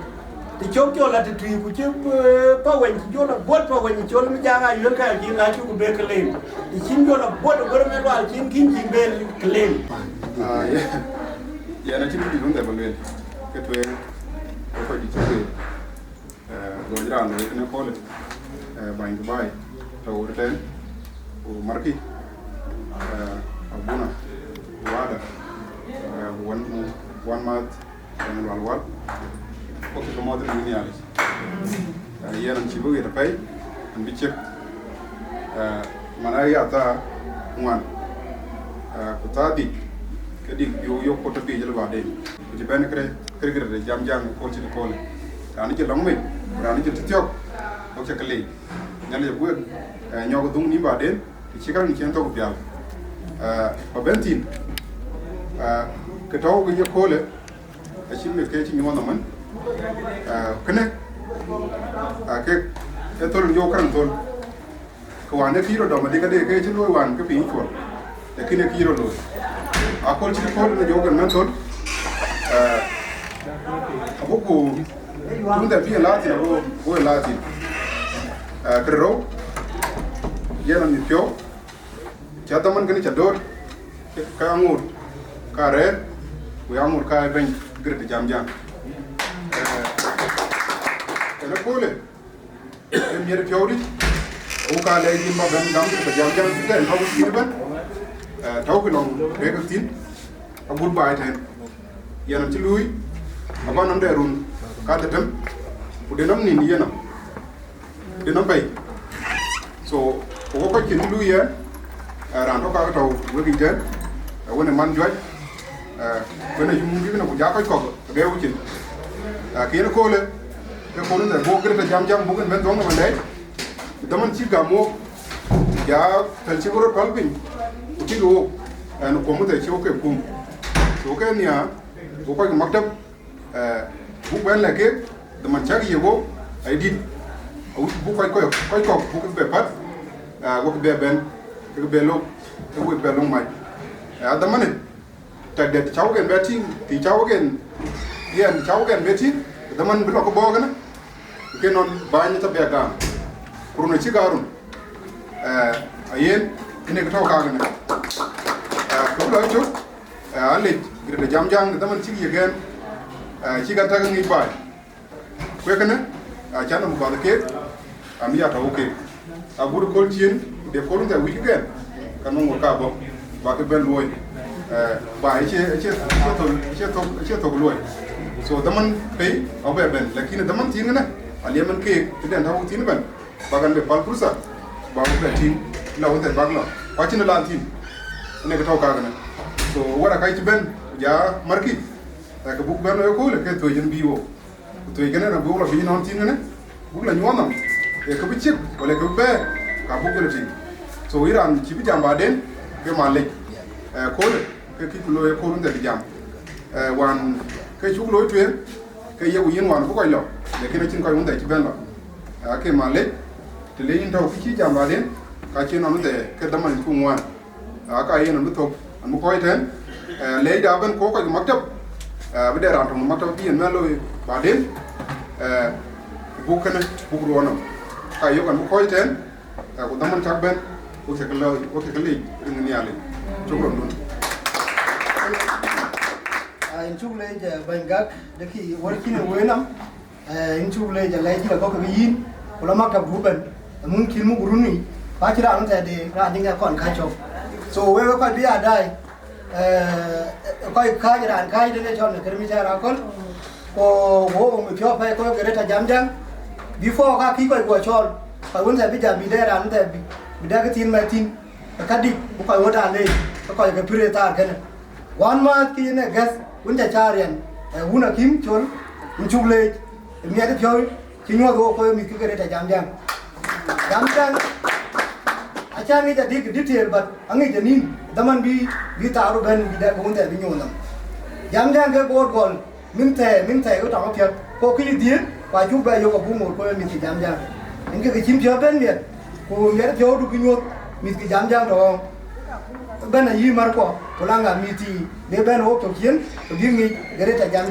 Të cök col atëtui ku cï, eh, Paweny cï jol abuɔt Paweny col mi jaŋ ayuel ka cïn ka cuk be claim. Të cïn jol abuɔt ë gör me lual cïn kïn cïn be claim. Ah, ye-, yen acïn kë dït wun thɛɛr ba lueel. Ke tueŋ, ke kɔc dït cï lueel. Eh, gɔc raan looi kënë köölë, eh, bäny Dubai, tɔ̈ ɣöt ëtɛ̈ɛ̈n, ku markï, eh, abuna, ku wada, eh, ku wan, wan math, Yen lual wal, kɔc cï ke mɔ̈th ë Nhialic. Eh, yen an cï bï ɣet apɛi, an bï ciëk. Eh, man aya thaa ŋuan, eh, ku thaa dhïc, ke dïk bï wo yök ku tɔ biic ëlë baden. Ku cï bɛ̈n kërë, kërë, kërë de jam jam ë kööl cït ëköölë. Raan cï lɔ̈ŋ mec, ku raan cï tïthiɔ̈k, wok cä ke leec. Nhialic abï wek, eh, nyɔk ë dhuŋ nïïm baden, të cï käŋ cïn thok pial. Eh, ba bɛ̈n thïn, eh, kë tɔ̈u ke ye köölë, acïn mïth ke cï nyuɔɔth nɔm ëmën. Ah, kënë, ah, kek ë thöl jɔ käŋ thöl. Ke wään ë kï rɔt dɔm adï, kade ke cï looi wään ke piny cuɔl. Lakin ë kï rɔt looi. Aköl cï kööl në jɔ kën mɛn thöl. Ah, abuku tun dɛ bï ë lathïn, ago, ago ë lathïn. Ah, kërë rou, yen amïth piɔ̈u. Cä dhaman kënë cä dööt, ka aŋoot, ka rɛ̈ɛ̈r, ku ya aŋoot ka ë bɛ̈ny gërë të jam jam. Në köölë, ë miɛt piɔ̈u dït, ku ka lɛc yïn ba bɛ̈n gam, ba jam jam cï tɛ̈n tɔ̈u thïn ëbɛ̈n, eh, tɔ̈u kë lɔŋ bɛ̈ɛ̈k thïn, agut baai tɛ̈n. Yɛn acï luui, abä nɔm dɛ run kadhetem, ku de nɔm nïn yen nɔm, de nɔm pɛ̈i. So, ku wɔ kɔc cïn luui yɛn, eh, raan tɔ̈ ka tɔ̈u wek yic tɛ̈n, eh, wën ë man juac, eh, wën ë yum bïk në ku ja kɔc kɔ̈k agɛɛu cin. Eh, kë yen köölë, ke köölë thɛɛr buk gërë tɛ̈ jam jam buk en bɛ̈n dhuɔ̈ŋ në mandɛɛc, dhaman cï gam wok, ja pɛ̈l cï röt päl piny, ku tik wok, ɛn kuɔm thɛɛr cï wok ke kum. So, ke nhiaar, ku kɔc ke maktab, eh, buk bɛ̈n lɛ̈k keek, dhaman cäk ye wok, ayï dït, awïc buk kɔc kɔc, kɔc kɔ̈k buk bɛ päl, eh, wok bɛ bɛ̈n, ke bɛ lok, ke wek bɛ lok mac. Eh, adhamanë, tɛ̈k dɛ̈t cä wok en bɛ tïŋ, tï cä wok en, yɛn cä wok en bɛ tïŋ, dhaman bï lɔ ke bɔ̈ kënë, ke nɔn bäny tɔ̈ bɛ gam. Ku run acï gam run, eh, ayen, ënë ke tɔ̈u kakënë. Eh, ke bï lɔ cök, eh, alec, gërë tɛ̈ jam jam, dhaman cïk ye gɛ̈n, eh, cïk a tak ŋic baai. Ku ee kënë, acän nɔm kuath keek, amï ya tɔ̈u keek. Agut kööl ciëën, ku de kööl wun thɛɛr wïc kekɛn, ka nɔŋ wek ka bɔ̈, ba ke bɛ̈n luɔi. Eh, ba, acie, acie, acie thok, acie thok, acie thok luɔi. So, dhaman pɛ̈i, abɛ bɛ̈n, lakin dhaman thiin kënë, aliɛm ɛn keek, tëden tɔ̈u thiin ëbɛ̈n, bak ɛn bɛ päl pursa, ba wek bɛ tïŋ, la wun thɛɛr bak lɔ. Ku acïn la thiin, ënë ke tɔ̈u kakënë. So, wär aka cï bɛ̈n, ku ja markï, eh, ke buk bɛ̈n lɔ ëköölë, ke thuëëc en bï wok. Ku thuëëc kënë na buk lɔ bï nɔn thïn kënë, buk lɔ nyuɔɔn nɔm, ee kë bï cïk, wala kë bï bɛ̈ɛ̈r, ka buk jɔl tïŋ. So, yïn raan cï bï jam baden, ke mal lec. Eh, köölë, ke kï ku looi ë kööl wun thɛɛr bï jam. Eh, wään, ke cuk looi tueŋ, ke yeku yïn wään bï kɔc lɔ, lakin acïn kɔc wun thɛɛr cï bɛ̈n lɔ. Eh, ke mal lec, të le yïn tɔ̈u kë cï jam baden, ka cïn nɔn wun thɛɛr, ke dhaman ku ŋuan. Aa, ka yen an bï thök, an bï kɔc tɛ̈n, eh, lɛcda ëbɛ̈n kɔ̈k kɔc ke maktab, eh, bï de raan töŋ maktab bï yen mɛn looi baden, eh, buk kënë, buk ruɔɔn nɔm. Ka yök an bï kɔc tɛ̈n, eh, ku dhaman cäk bɛ̈n, wek cä ke lɔ, wek cä ke lec rin Nhialic. Cuk rɔndun. Ah, yïn cuk lec, eh, Bɛ̈ny Gak, de kë wär cïn ë wëë nɔm. Eh, yïn cuk lec alɛc dït agɔ̈k kekë yïn, ku la maktab du ëbɛ̈n, mumkin muk run yic, ku acïn raan thɛɛr de raan dïŋ ë kɔn ka cök. So, wek ë kɔc bï ya daai, eh, kɔc kääc raan kääc den ë cɔl në kërë mi cä raan köl, ku wok wok mi piɔ̈u pɛ̈i kɔc Greater Jamjam, before ka kï kɔc guɔ cɔɔl, kɔc wun thɛɛr bï jam bï dɛ raan thɛɛr bï, bï dɛ kë thiin mɛt thïn, ë ka dït, bï kɔc wot aa leec, ke kɔc ke pïr ë thaar kënë. Wään määth kë yen ë gäth wun cä caar yɛn, eh, wun akïm col, wun cuk leec, ë miɛt piɔ̈u cï nyuɔ̈th wok kɔc mïth kë Greater Jamjam. Jamjam, acä ŋic adïk detail, but aŋic anïn, dhaman bï, bï thaar ëbɛ̈n bï dɛk wun thɛɛr bï nyuɔɔth nɔm. Jamjam ke boot gɔl, min thɛɛr, min thɛɛr ke tɔŋ apiɛth, ku kï dhiëëth, ku acuk bɛ yök abuk ŋoot kɔc mïth kë Jamjam. Yen ke kë cïn piɔ̈u bɛ̈n miɛt, ku miɛt piɔ̈u du kï nyuɔ̈th mïth kë Jamjam tɔ̈ ɣɔ̈ɔ̈ŋ. Bɛ̈n ayï märkuɔ, ku laŋ aa mïth thii, le bɛ̈n wok tök ciëën, ku bïk ŋic Greater Jamjam.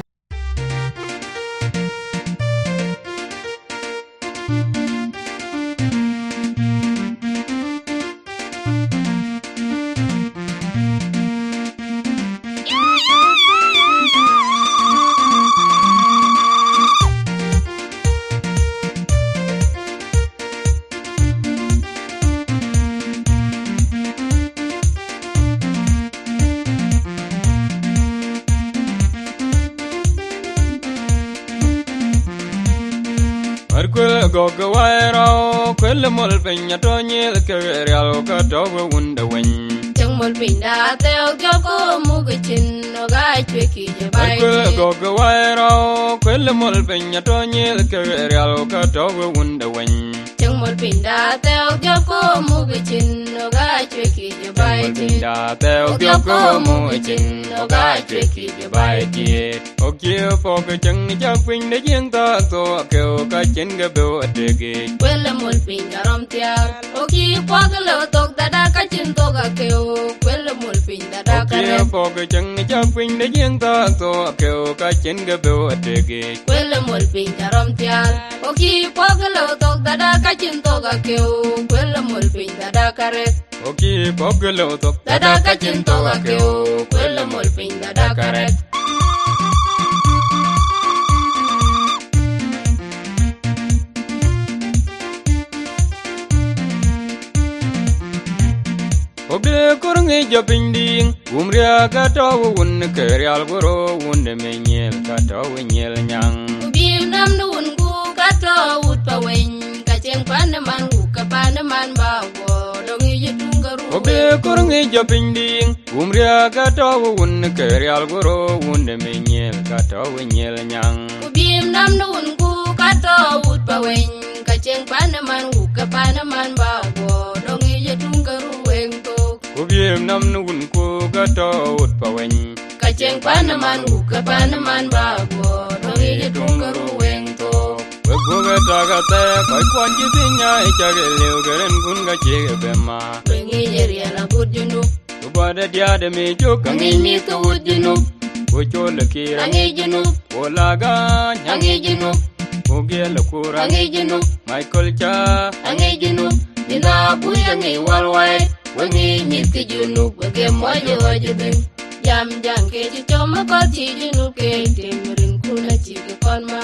Arkuel gɔ̈k ke wai rɔu, kuel mol piny atɔ nyith ke rial ke tɔ̈u wunde weny. Cäŋ mol piny da thɛɛu dhiɔp ke muk cin, ɣok aa cuek kï jɛ bai. Arkuel gɔ̈k ke wai rɔu, kuel mol piny atɔ nyith ke rial ke tɔ̈u wunde weny. Cäŋ mol piny da thɛɛu dhiɔp ke muk cin, ɣok aa cuek kï jɛ bai. Cäŋ mol piny da thɛɛu dhiɔp ke muk cin, ɣok aa cuek kï jɛ bai. Ɣok cï pɔ̈k cäŋ cäk piny de jiëŋ thɔ̈k thok, ke ɣok ka cïn ke bï ɣo tek yic. Kuel mol piny da rɔm thiaar. Ɣok cï pɔ̈k lëu thok dhada ka cïn thok akeu. Kuel mol piny dhada ka rɛk. Ɣok cï pɔ̈k cäŋ cäk piny de jiëŋ thɔ̈k thok, ke ɣok ka cïn ke bï ɣo tek yic. Kuel mol piny da rɔm thiaar. Ɣok cï pɔ̈k lëu thok dhada ka cïn thok akeu. Kuel mol piny dhada ka rɛk. Ɣok cï pɔ̈k lëu thok dhada ka cïn thok akeu. Kuel mol piny dhada ka rɛk. Jɔ piny diiŋ, wum riääk ka tɔ̈u wun ke rial, ku rou wun de mi nyiël ka tɔ̈u nyiël nyaŋ. Ku bïïm nam në wun ku ka tɔ̈u wut pa weny, ka cieŋ pan ë man, ku ke pan ë man ba guɔ dɔŋ yic ë tuŋ ke rou. Ku bï kor ŋic jɔ piny diiŋ, wum riääk ka tɔ̈u wun ke rial, ku rou wun de mi nyiël ka tɔ̈u nyiël nyaŋ. Ku bïïm nam në wun ku ka tɔ̈u wut pa weny, ka cieŋ pan ë man, ku ke pan ë man ba guɔ dɔŋ yic ë tuŋ ke rou weŋ thok. Ku bïïm nam në wun ku ka tɔ̈u wut pa weny, ka cieŋ pan ë man, ku ke pan ë man ba guɔ dɔŋ yic ë tuŋ ke rou weŋ thok. Wek guɔ̈k ë tak athɛɛr, kɔc kuɔn cï piny aa cak ë liu, ke rinkun ka cïk ë bɛ̈n ma. Wek ŋic ë riɛl agut Junub. Ku bɔ̈ de diäär de mi cök, aŋic mïth ke wut Junub. Ku col ë Kiir, aŋic Junub. Ku Lagany, aŋic Junub. Ku Giɛl ë Kur, aŋic Junub. Michael Ca, aŋic Junub. Linda Abuy, aŋic worldwide. Wek ŋic mïth ke Junub, wek ke mɔc ë ɣɔc ë dhëŋ. Jam jaŋ ke cï com ë kɔc cï Junub ke tim, rinkun acïk kɔn ma.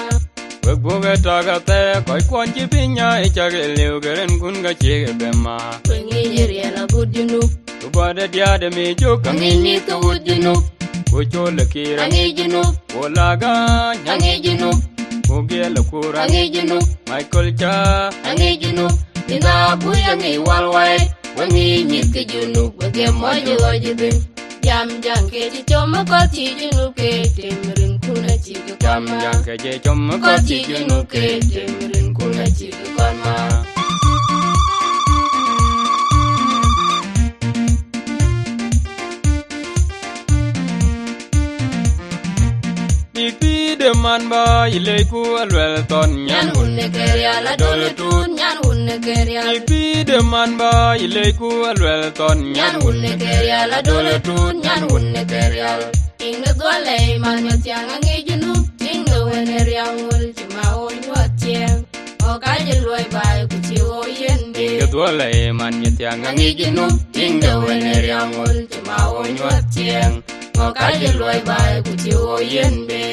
Wek guɔ̈k ë tak athɛɛr, kɔc kuɔn cï piny aa cak ë liu, ke rinkun ka cïk ë bɛ̈n ma. Wek ŋic ë riɛl agut Junub. Ku bɔ̈ de diäär de mi cök, aŋic mïth ke wut Junub. Ku col ë Kiir, aŋic Junub. Ku Lagany, aŋic Junub. Ku Giɛl ë Kur, aŋic Junub. Michael Ca, aŋic Junub. Linda Abuy, aŋic worldwide. Wek ŋic mïth ke Junub, wek ke mɔc ë ɣɔc ë dhëŋ. Jam jaŋ ke cï com ë kɔc cï Junub ke tim, rinkun acïk kɔn ma. Jam jaŋ ke cï com ë kɔc cï Junub ke tim, rinkun acïk kɔn ma. Bïk pïïr de man ba yï lec ku aluɛl thɔn, nyan wun ë ke rial adol ë tuut, nyan wun ë ke rial. Bïk pïïr de man ba yï lec ku aluɛl thɔn, nyan wun ë ke rial adol ë tuut, nyan wun ë ke rial. Tiŋ de dhuɔl ë man Mathiaŋ aŋic Junub, tiŋ de wën ë riaŋ ŋöl cï ma ɣo nyuɔɔth ciɛɛŋ. Ɣɔ̈k ka cï luɔi baai ku cï ɣo yiën bë. Tiŋ de dhuɔl ë man Mathiaŋ aŋic Junub, tiŋ de wën ë riaŋ ŋöl cï ma ɣo nyuɔɔth ciɛɛŋ. Ŋɔ̈k ka cï luɔi baai ku cï ɣo yiën bë.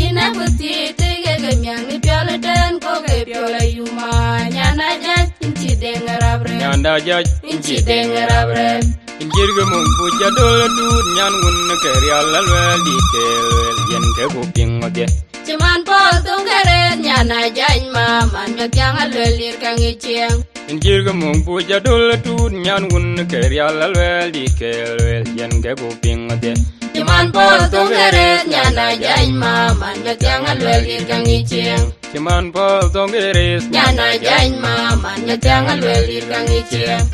Yïn abï thiëëc thëëi kek ë miäk në piɔl ëtɛ̈ɛ̈n, kɔ̈k ë piɔl ayuma. Nyan Ajäc, yïn cï deŋ ë rap rɛ̈ɛ̈r. Nyan Ajäc, yïn cï deŋ ë rap rɛ̈ɛ̈r. Yïn cït kë muk buc adol ë tuut, nyan wun ke rial aluɛɛl dït ke lueel, yɛn ke ku piŋ ŋɔ̈dhie. Cï man Paul thöŋ ke rëër, nyan Ajäc ma, man Mathiaŋ aluɛɛl dït ka ŋic ciɛɛŋ. Yïn cït kë muk buc adol ë tuut, nyan wun ke rial aluɛɛl dït ke lueel, yɛn ke ku piŋ ŋɔ̈dhie. Cï man Paul thöŋ ke rëër, nyan Ajäc ma, man Mathiaŋ aluɛɛl dït ka ŋic ciɛɛŋ. Cï man Paul thöŋ ke rëër, nyan Ajäc ma, man Mathiaŋ aluɛɛl dït ka ŋic ciɛɛŋ.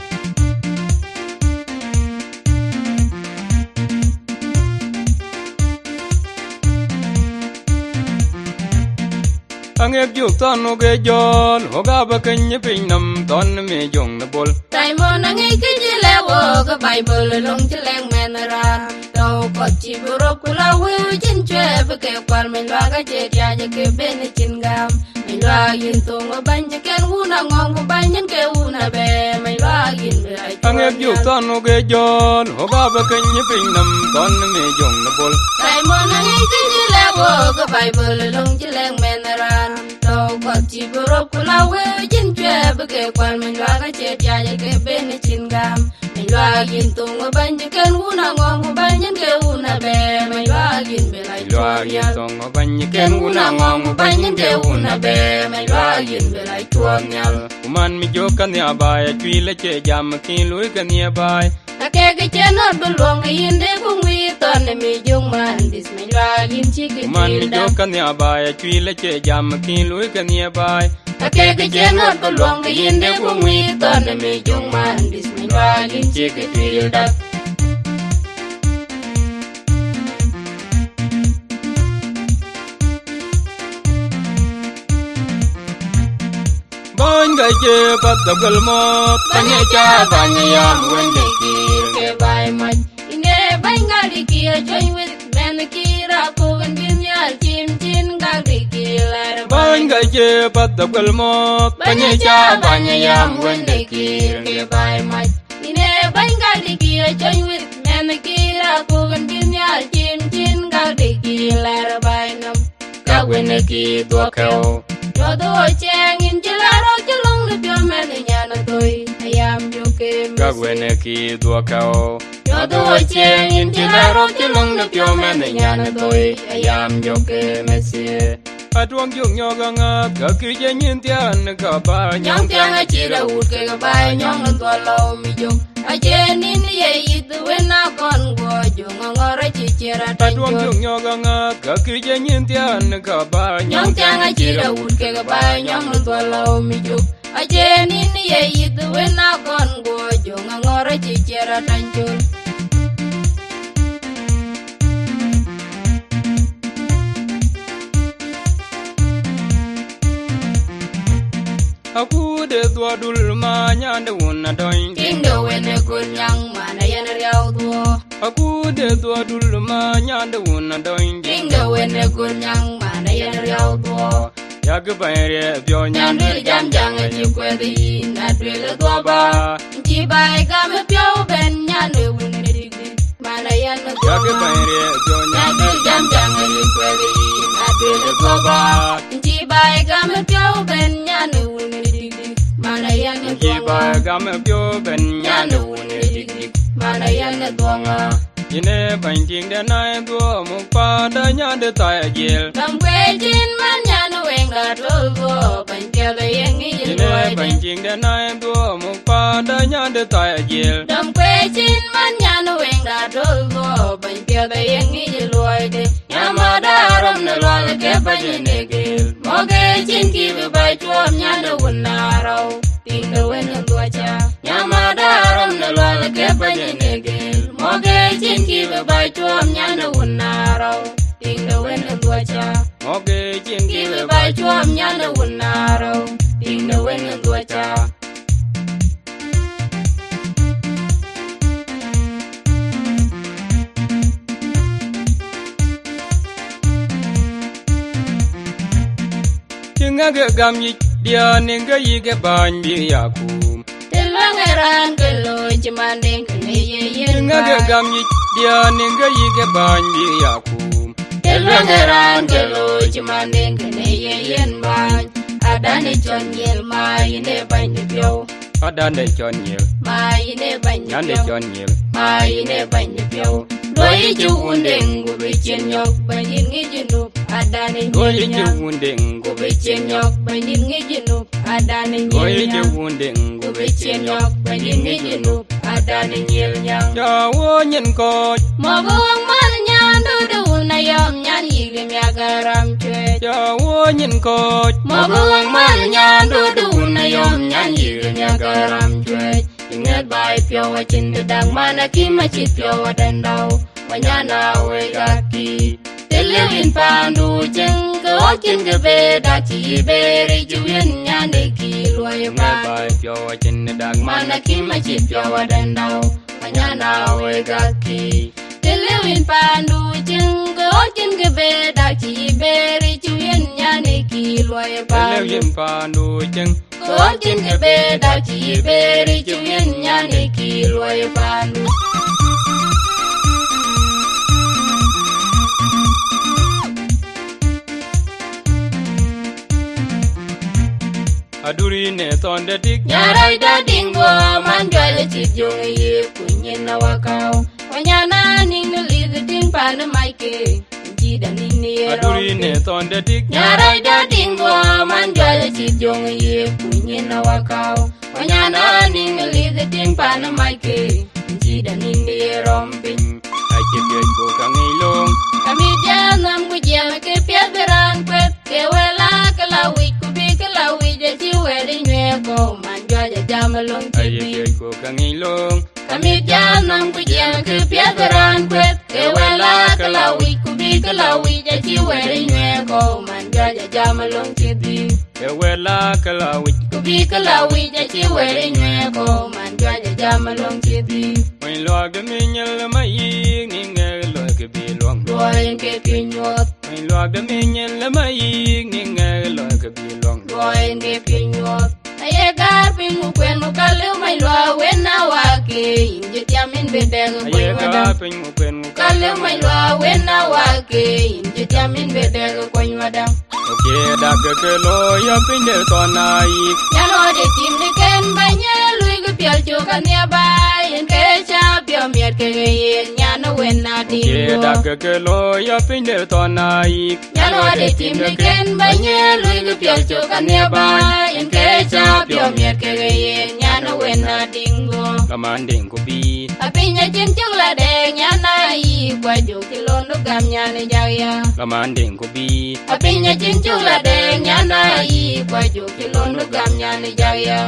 Aŋek juk thɔn wok ë jɔ̈ɔ̈l, wok abä keny ë piny nɔm, thɔn ë mi jöŋ në bol. Thaimon aŋic kë cï lɛ̈k wok ë Baibol, löŋ cï lɛ̈k mɛnh raan. Tɔ̈u kɔc cï bï röt ku la wëu cïn cuɛ̈ɛ̈r bï ke kual, mɛny luaak acie tiac ë ke ben ë cin gam. Mɛny luaak yïn thoŋ ë bäny cï kën wun aŋɔ̈ŋ, ku bäny yïn ke wun abɛ̈ɛ̈r, mɛny luaak yïn bï rac. Aŋek juk thɔn wok ë jɔ̈ɔ̈l, wok abä keny ë piny nɔm, thɔn ë mi jöŋ në bol. Thaimon aŋic kë cï lɛ̈k wok ë Baibol, löŋ cï lɛ̈k mɛnh raan. Tɔ̈u kɔc cï bï röt ku la wëu cïn cuɛ̈ɛ̈r bï ke kual, mɛny luaak acie tiac ë ke ben ë cin gam. Mɛny luaak yïn thoŋ ë bäny cï kën wun aŋɔ̈ŋ, ku bäny yïn ke wun abɛ̈ɛ̈r, mɛny luaak yïn bï rac. Mɛny luaak yïn thoŋ ë bäny cï kën wun aŋɔ̈ŋ, ku bäny yïn ke wun abɛ̈ɛ̈r, mɛny luaak yïn bï rac cuɔɔth nhial. Ku man mi jök ka nhiaar baai, acuil acie jam kïn luui ke nhiaar baai. Ka kek ë cïn ŋɔ̈t bï luɔŋ ke yïn de ku ŋuiir thɔn ë mi jöŋ man dït, mɛny luaak yïn cï ke. Ku man mi jök ka nhiaar baai, acuil acie jam kïn luui ke nhiaar baai. Ka kek ë cïn ŋɔ̈t bï luɔŋ ke yïn de ku ŋuiir thɔn ë mi jöŋ man dït, mɛny luaak yïn cï ke tuiil dap. Bäny ka cie path aguel mɔ̈ɔ̈th, bäny ë ca bäny ë yam wënde Kiir ke baai mac. Yïn ee bäny gak de Kiir, cuɔny wëth mɛnh Kiir, akuk en bï nhial tim cin gak de Kiir lɛ̈ɛ̈r. Bäny ka cie path aguel mɔ̈ɔ̈th, bäny ë ca bäny ë yam wënde Kiir ke baai mac. Yïn ee bäny gak de Kiir, cuɔny wëth mɛnh Kiir, akuk en bï nhial tim cin gak de Kiir lɛ̈ɛ̈r baai nɔm. Ka wën ë kï dhuɔ̈k kɛ̈u. Nyuɔ̈th ɣöö ciɛɛŋ yïn cï la rɔ̈k cï löŋ në piɔ̈u mɛnh ë nyan ë thoi, ayam juk ke Ka wën ë kï dhuɔ̈k kɛ̈u. Nyuɔ̈th ë wɔ ciëëŋ, yïn cï lɛ̈k rɔt cï löŋ de piɔ̈u mɛnh ë nyan ë dhoi, ayam jɔk ke Messiah. Atuɔŋ jök nyɔ̈k aŋääth, ka kïc ë nyin thiaan ka bä nyɔ̈ŋ thiaŋ acït awut kek bä nyɔ̈ŋ në dhuɔl lɔu mi jök. Acie nïn ye yith wën akɔn guɔ jöŋ aŋɔ̈r acï cier atany. Atuɔŋ jök nyɔ̈k aŋääth, ka kïc ë nyin thiaan ka bä nyɔ̈ŋ thiaŋ acït awut kek bä nyɔ̈ŋ në dhuɔl lɔu mi jök. Acie nïn ye yith wën akɔn guɔ jöŋ aŋɔ̈r acï cier atany col. Akut de dhuɔdul ma nyande wun adɔny. Tiŋde wën ë kut nyaŋ man ayen riaw dhuɔ. Akut de dhuɔdul ma nyande wun adɔny. Tiŋde wën ë kut nyaŋ man ayen riaw dhuɔ. Yak bɛ̈ny riɛth piɔ̈u nyan duël jam jaŋ acï kuɛth yïn, na duël dhuɔ bä, cï bä gam piɔ̈u bɛ̈n nyan ë wun ë dikdik. Mana yɛn ë yak bɛ̈ny riɛth piɔ̈u nyan duël jam jaŋ acï kuɛth yïn, na duël dhuɔ bä, cï bä gam piɔ̈u bɛ̈n nyan ë wun ë dikdik. Mana yɛn ë cï bä gam piɔ̈u bɛ̈n nyan ë wun ë dikdik. Mana yɛn ë dhuɔŋa. Yïn ee bɛ̈ny tiŋde nai dhuɔ̈ muk paanda nyande thai ajiël. Dɔm kueec yïn man nyan weŋda tol dhuɔ̈, bɛ̈ny piɛth aye ŋic yïn ee luɔide. Bɛ̈ny tiŋde nai dhuɔ̈ muk paanda nyande thai ajiël. Dɔm kueec yïn man nyan weŋda tol dhuɔ̈, bɛ̈ny piɛth aye ŋic yïn luɔide. Nyamada rɔm në lual ke bɛ̈ny ë negel. Mɔ̈kë cïn kï bï bä cuɔp nyande wun na rɔu. Tiŋde wën ë dhuɔca. Nyamada rɔm në lual ke bɛ̈ny ë negel. Mɔ̈kë cïn kï bï bä cuɔp nyande wun na rɔu. Tiŋde wën ë dhuɔca. Mɔ̈kë cïn kï bï bä cuɔp nyande wun na rɔu. Tiŋde wën ë dhuɔca. Cï ŋäk ë gam yic diɛ̈ɛ̈n, nin ke yïk ë bäny bï ya kum. Të luɛŋ ë raan ke looi cï man deŋ kënë ye yen bäny. Cï ŋäk ë gam yic diɛ̈ɛ̈n, nin ke yïk ë bäny bï ya kum. Të luɛŋ ë raan ke looi cï man deŋ kënë ye yen bäny. Adan ë cɔn nyiël ma yïn ë bäny de piɔ̈u. Adan de cɔn nyiël. Ma yïn ë bäny de piɔ̈u. Nyan de cɔn nyiël. Ma yïn ë bäny de piɔ̈u. Luɔi cï wun deŋ ku bï cin nyɔk bäny yïn ŋic yïn nu. Adan ë nyiël nyan. Luɔi cï wun deŋ ku bï cin nyɔk bäny yïn ŋic yïn nu. Adan ë nyiël nyan. Luɔi cï wun deŋ ku bï cin nyɔk bäny yïn ŋic yïn nu. Adan ë nyiël nyan. Cä wo nyin kɔc. Mɔ̈kë wëŋ man nyan dödë wun ayɔm nyan yïk de miak aram cuëëc. Cä wo nyin kɔc. Mɔ̈kë wëŋ man nyan dödë wun ayɔm nyan yïk de miak aram cuëëc. Yï ŋɛth baai piɔ̈u acïn de dak man akïm acït piɔ̈u adɛn dau. Wanyana wek akï. Të lëu yïn paandu cieŋ, ke ɣɔ̈k cïn kë bë dak cï yï beri cï wiën nyande kï luɔi paandu. Ŋɛth baai piɔ̈u acïn de dak man akïm acït piɔ̈u adɛn dau. Wanyana wek akï. Të lëu yïn paandu cieŋ, ke ɣɔ̈k cïn kë bë dak cï yï beri cï wiën nyande kï luɔi paandu. Të lëu yïn paandu cieŋ. Kɔc cïn kë bë dak cï yï beri cï wiën nyande kï luɔi paandu. Aduri në thɔn de tik. Nyarɔc da diŋ guɔ man jual cït jöŋ yï kuny yïn awakau. Wanyana niŋ në lith tiŋ pan mac ke. Cït anïn ye rɔm aduri në thɔn de tik. Nyarɔc da diŋ guɔ man jual cït jöŋ yï kuny yïn awakau. Wanyana niŋ në lith tiŋ pan mac ke. Cït anïn ye rɔm piny. Acï piöc ku ka ŋic löŋ. Ka mit jam nam ku jiɛm ke piɛth raan kueth. Ke wël a ke la wic ku bï ke la wic acï wɛ̈t ë nyuɛɛk kɔ̈u man juac ajam löŋ cï dhïc. Aye piöc ku ka ŋic löŋ. Ka mit jam nam ku jiɛm kë piɛth raan kueth. Ke wël a ke la wic ku bï ke la wic acï wɛ̈t ë nyuɛɛk kɔ̈u man juac ajam löŋ cï dhïc. Ke wël a ke la wic. Ku bï ke la wic acï wɛ̈t ë nyuɛɛk kɔ̈u man juac ajam löŋ cï dhïc. Wëny luak de mi nyel ma yïk ni ŋɛk lɔ̈k ke bï luɔŋ. Luɔi ke piöc nyuɔɔth. Wëny luak de mi nyel ma yïk ni ŋɛk lɔ̈k ke bï luɔŋ. Luɔi ke piöc nyuɔɔth. Aye gaar piny mu kuen mu ka lëu mac luaak wen na waak ke yïn cï tiam yïn bï dɛk kuany wadäŋ. Aye gaar piny mu kuen mu ka lëu mac luaak wen na waak ke yïn cï tiam yïn bï dɛk kuany wadäŋ. Oke dak ke looi ya piny de thɔn na yïk. Yan ɣɔt de tim de kɛn bäny ye luui ke Piɔl cök anhiɛ baai, yen ke cä piɔ̈u miɛt keke yen, nyan ë wën Adïŋ. Ye dak ke ke looi ya piny de thɔn ayik. Nyan wä de tim de ken ba nyiɛɛl, luui ke piɔl cök anhiɛ baai, yen ke cä piɔ̈u miɛt keke yen, nyan ë wën Adïŋ. Go. Kaman Dïŋ ku bï. Apiny acïn cök la dɛɛk, nyan ayï kua jök cï londu gam nyan ë jak ya. Kaman Dïŋ ku bï. Apiny acïn cök la dɛɛk, nyan ayï kua jök cï londu gam nyan ë jak ya.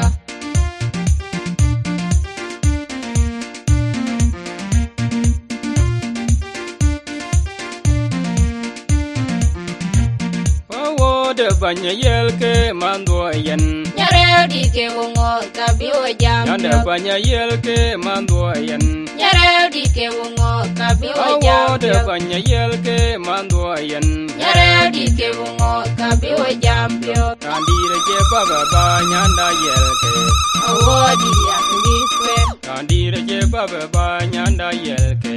Awode banya yel ke mandhuɔ yen. Nyareu di ke wo ŋoth ka bi wo jam. Nyande banya yel ke mandhuɔ yen. Nyareu di ke wo ŋoth ka bi wo jam. Awode banya yel ke mandhuɔ yen. Nyareu di ke wo ŋoth ka bi wo jam piɔ̈u. Randït acie baba ba nyanda yel ke. Awode yak mïth kuɛn. Randït acie baba ba nyanda yel ke.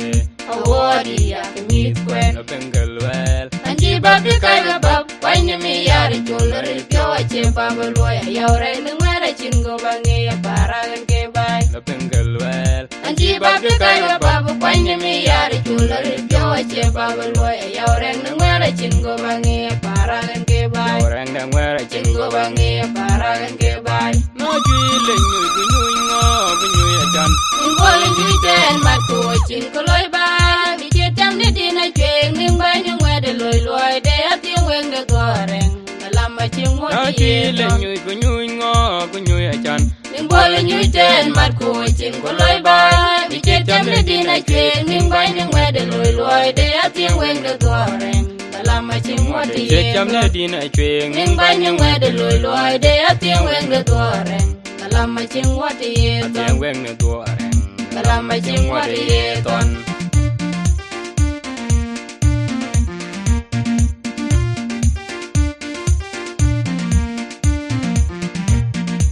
Awode yak mïth kuɛn. Lo piny ke luɛɛl. An cï bap de kac we bap, kuany në mi yar col ril piɔ̈u acie bap luɔi ayau rɛ̈k në ŋuɛ̈ɛ̈r acïn go ba ŋic aparak en ke baai. Lo piny ke luɛɛl. An cï bap de kac we bap, kuany në mi yar col ril piɔ̈u acie bap luɔi ayau rɛ̈k në ŋuɛ̈ɛ̈r acïn go ba ŋic aparak en ke baai. Ayau rɛ̈k në ŋuɛ̈ɛ̈r acïn go ba ŋic aparak en ke baai. Na cï lec nyuc ku nyuc ŋö ku nyuc acan. Nin bol nyuc tɛɛn mat ku acïn kë loi baai. Bï ciet cam de din acueŋ, nin bäny ë ŋuɛ̈t de loi luɔi de athiëŋ weŋ de dhuɔɔr rɛŋ. Alam acï ŋuɔt. Na cï lec nyuc ku nyuc ŋö ku nyuc acan. Nin bol nyuc tɛɛn mat ku acïn kë loi baai. Bï ciet cam de din acueŋ, nin bäny ë ŋuɛ̈t de loi luɔi de athiëŋ weŋ de dhuɔɔr rɛŋ. Alam acï ŋuɔt. Ciet cam de din acueŋ. Nin bäny ë ŋuɛ̈t de loi luɔi de athiëŋ weŋ de dhuɔɔr rɛŋ. Alam acï ŋuɔt ye thɔn. Athiëŋ weŋ në dhuɔɔr rɛŋ. Alam acï ŋuɔt ye thɔn.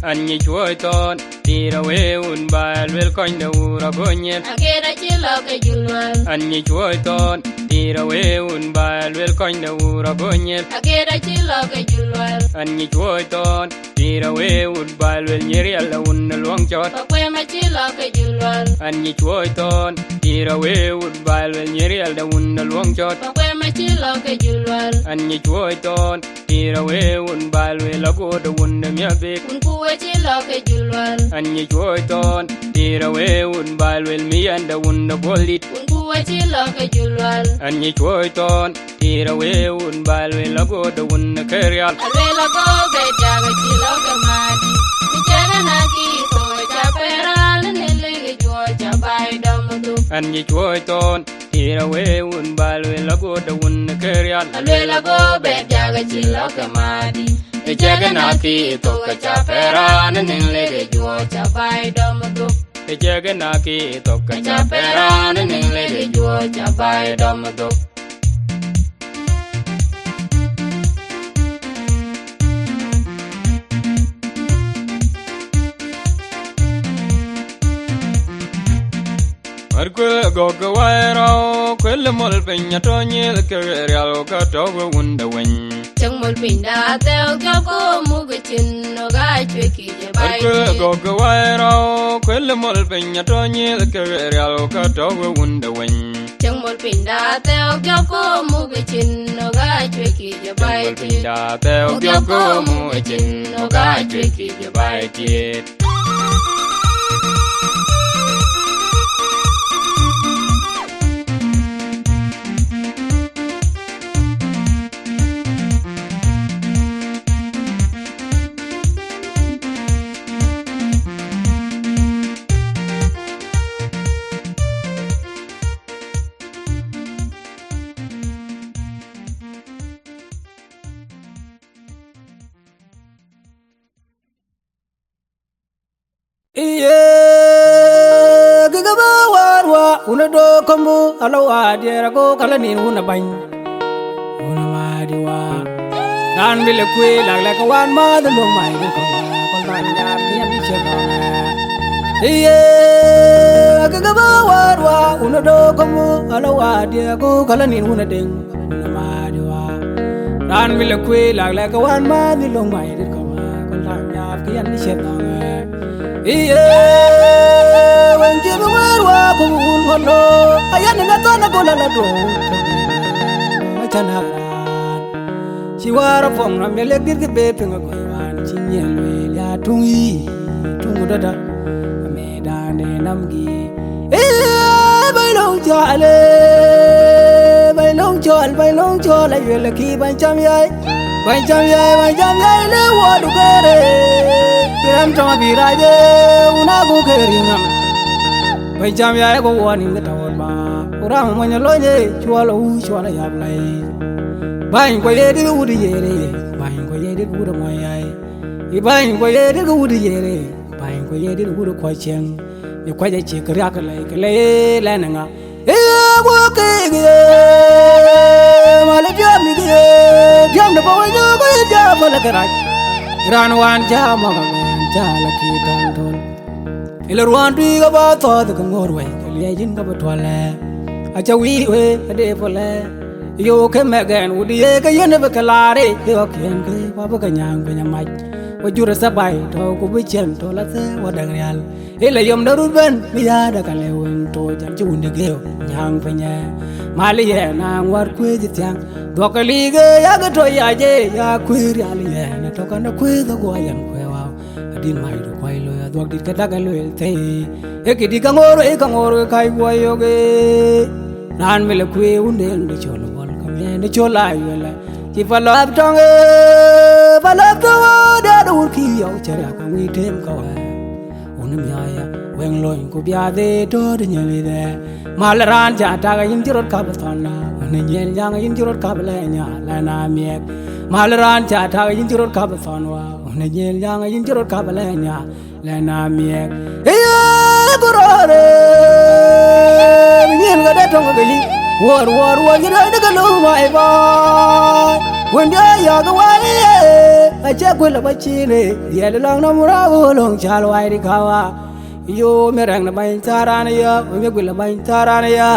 An nyic wuɔ̈c thɔn, tïr awëë wun ba luel kɔny de wur agönyiɛth. Aget acï lɔ ke jul lual. An nyic wuɔ̈c thɔn, tïr awëë wun ba luel kɔny de wur agönyiɛth. Aget acï lɔ ke jul lual. An nyic wuɔ̈c thɔn, tïr awëë wun ba luel nyiriɛl de wun de luɔŋ cɔt. Pakuem acï lɔ ke jul lual. An nyic wuɔ̈c thɔn, tïr awëë wun ba luel nyiriɛl de wun de luɔŋ cɔt. Pakuem acï lɔ ke jul lual. An nyic wuɔ̈c thɔn, tïr awëë wun ba luel agoot de wun de miäk bek. Wun ku acï lɔ ke jul lual. An nyic wuɔ̈c thɔn, tïr awëë wun ba luel miɛn de wun de guɔl dït. Wun ku acï lɔ ke jul lual. An nyic wuɔ̈c thɔn, tïr awëë wun ba luel agoot de wun de kerial. Aluel ago bɛ jak acï lɔ ke madi. Ku cɛk na ki thok ca pɛran ne lek juɔc ca bai dɔm dhuk. An nyic wuɔ̈c thɔn, tïr awëë wun ba luel agoot de wun de kerial. Aluel ago bɛ jak acï lɔ ke madi. Ku cɛk na ki thok ca pɛran ne lek juɔc ca bai dɔm dhuk. Ku cɛk na ki thok ca pɛran ne lek juɔc ca bai dɔm dhuk. Wär kuël gɔ̈k ke wai rɔu, kuël mɔl piny atɔ̈ nyith ke rial ka tɔ̈ we wun de weny. Cäŋ mɔl piny da thɛɛu jɔk ko muk cin, no ga cuek ki je bai. Wär kuël gɔ̈k ke wai rɔu, kuël mɔl piny atɔ̈ nyith ke rial ka tɔ̈ we wun de weny. Cäŋ mɔl piny da thɛɛu jɔk ko muk cin, no ga cuek ki je bai. Cäŋ mɔl piny da thɛɛu jɔk ko muk cin, no ga cuek ki je bai tiet. Iye, kï ke bä wäär wä, wun ë döök kɔ̈mbu, ala wä diɛɛr ago ka la nin wun ë bäny. Wun ë Madiwa. Raan bï lë kuëë lak lɛ̈k ke wään mäth ë löŋ mac, ku kɔ̈u, ku bän nyam kï yɛn bï ciëk nɔm ë. Iye, kï ke bä wäär wä, wun ë döök kɔ̈mbu, ala wä diɛɛr ago ka la nin wun ë deŋ. Wun ë Madiwa. Raan bï lë kuëë lak lɛ̈k ke wään mäth ë löŋ mac, ku kɔ̈u, ku bän nyam kï yɛn bï ciëk nɔm ë. Iye, wën cï bï wëër wä ku wun ŋɔ̈l lo, ayen ë thɔn ë gol ala do. Macän a raan cï wäär apuɔŋ nɔm ye lek dït kë be piŋ ë gɔ̈i wään cï nyiɛl lueel ya tuŋ yï, tuŋ dɔdɔ, ame daan ë nam gïï. Ee, bɛ̈ny löŋ cɔl, ee, bɛ̈ny löŋ cɔl, bɛ̈ny löŋ cɔl, ayuel kï bɛ̈ny cam yai. Bɛ̈ny cam yai, bɛ̈ny cam yai, le wɔ du kere. Kï rɛm tɔŋ abï rac, ee, wun agu keri ŋam. Bɛ̈ny cam yai, ku wɔ nïn ke tɔ̈ wot ma. Ku ram mony alony, ee, cuɔl awu, cuɔl ayap lai. Bäny kuɔ ye dït wut yere, bäny kuɔ ye dït wut mony yai. Ë bäny kuɔ ye dït wut yere. Bäny ku ye dït wut kuɔc cieŋ, ë kuɔc acïk riak lɛi, ke lɛi lɛn ŋa? Ë guɔ kek ye, mal ë diɔ̈m yïk ye, diɔ̈m de bɔ̈ wënyök ë jam mal ke rac. Raan wään jam mɔ̈k amɛn, jal akï tɔn thöl. Ë lë ruɔɔn tui ke bä thɔ̈ɔ̈th ke ŋoor wei, ke liɛc yïn ke bï tuɔlɛ. Acä wïï wei, ade puɔlɛ. Yo ke mɛk ɛn wut ye ke yen bï ke laar ë, ë ɣɔ̈k yen ke bä bï ke nyääŋ piny amac. Ku jur ë thabai tɔ̈u ku bï ciɛn tɔ̈u la thëë wä däŋ rial. Ë la yom de rut bɛ̈n bï yaar de ka le wëŋ toc an cï wun de geu nyääŋ piny ë. Mal yɛn a ŋuät kuëëc ë thiäŋ. Dhuɔ̈k ke liik ë yak tɔ̈ yac ë ya kuëër rial yɛn ë tɔ̈ kɛn de kuëëth ë guɔ yɛn kuëë wau. Adït mac du kuai loi adhuɔ̈k dït ke dak ë lueel thëi. Ë kë dï ka ŋoor ë ka ŋoor ë kac guɔ yök ë. Raan mil ë kuëë wun de yen de col ë bɔl ke miɛn de col aa yuel ë. Cï pa lɔ̈ɔ̈p tɔŋ ë, pa lɔ̈ɔ̈p tɔŋ ë, dɛ̈t wun kï yɔu cï riak aŋui tem kɔ̈u ë. Wun miɔɔc ya, weŋ lony ku biath ë tɔ̈ɔ̈t ë nyëlidhɛ. Mal raan ca tak yïn cï rot kap thɔn la, wun ë nyiël nyaŋ yïn cï rot kap lɛ nya, lɛ na miɛk. Mal raan ca tak yïn cï rot kap thɔn wa, wun ë nyiël nyaŋ yïn cï rot kap lɛ nya, lɛ na miɛk. Ë ye ku rɔɔr ë, nyin ke de tɔŋ ke yï. Wuɔɔr, wuɔɔr, wuɔɔr, yïn rɔɔc de ke lum ai bɔɔr. Wën dië yɔ̈ɔ̈k wai ë, acë kuël ë bä cin ë, riɛl lɔ̈ŋ nɔm rɔɔk ë löŋ cäl wai dï kawa. Yo, mi rɛ̈ŋ në bäny thaar raan aya, mi guil ë bäny thaar raan aya.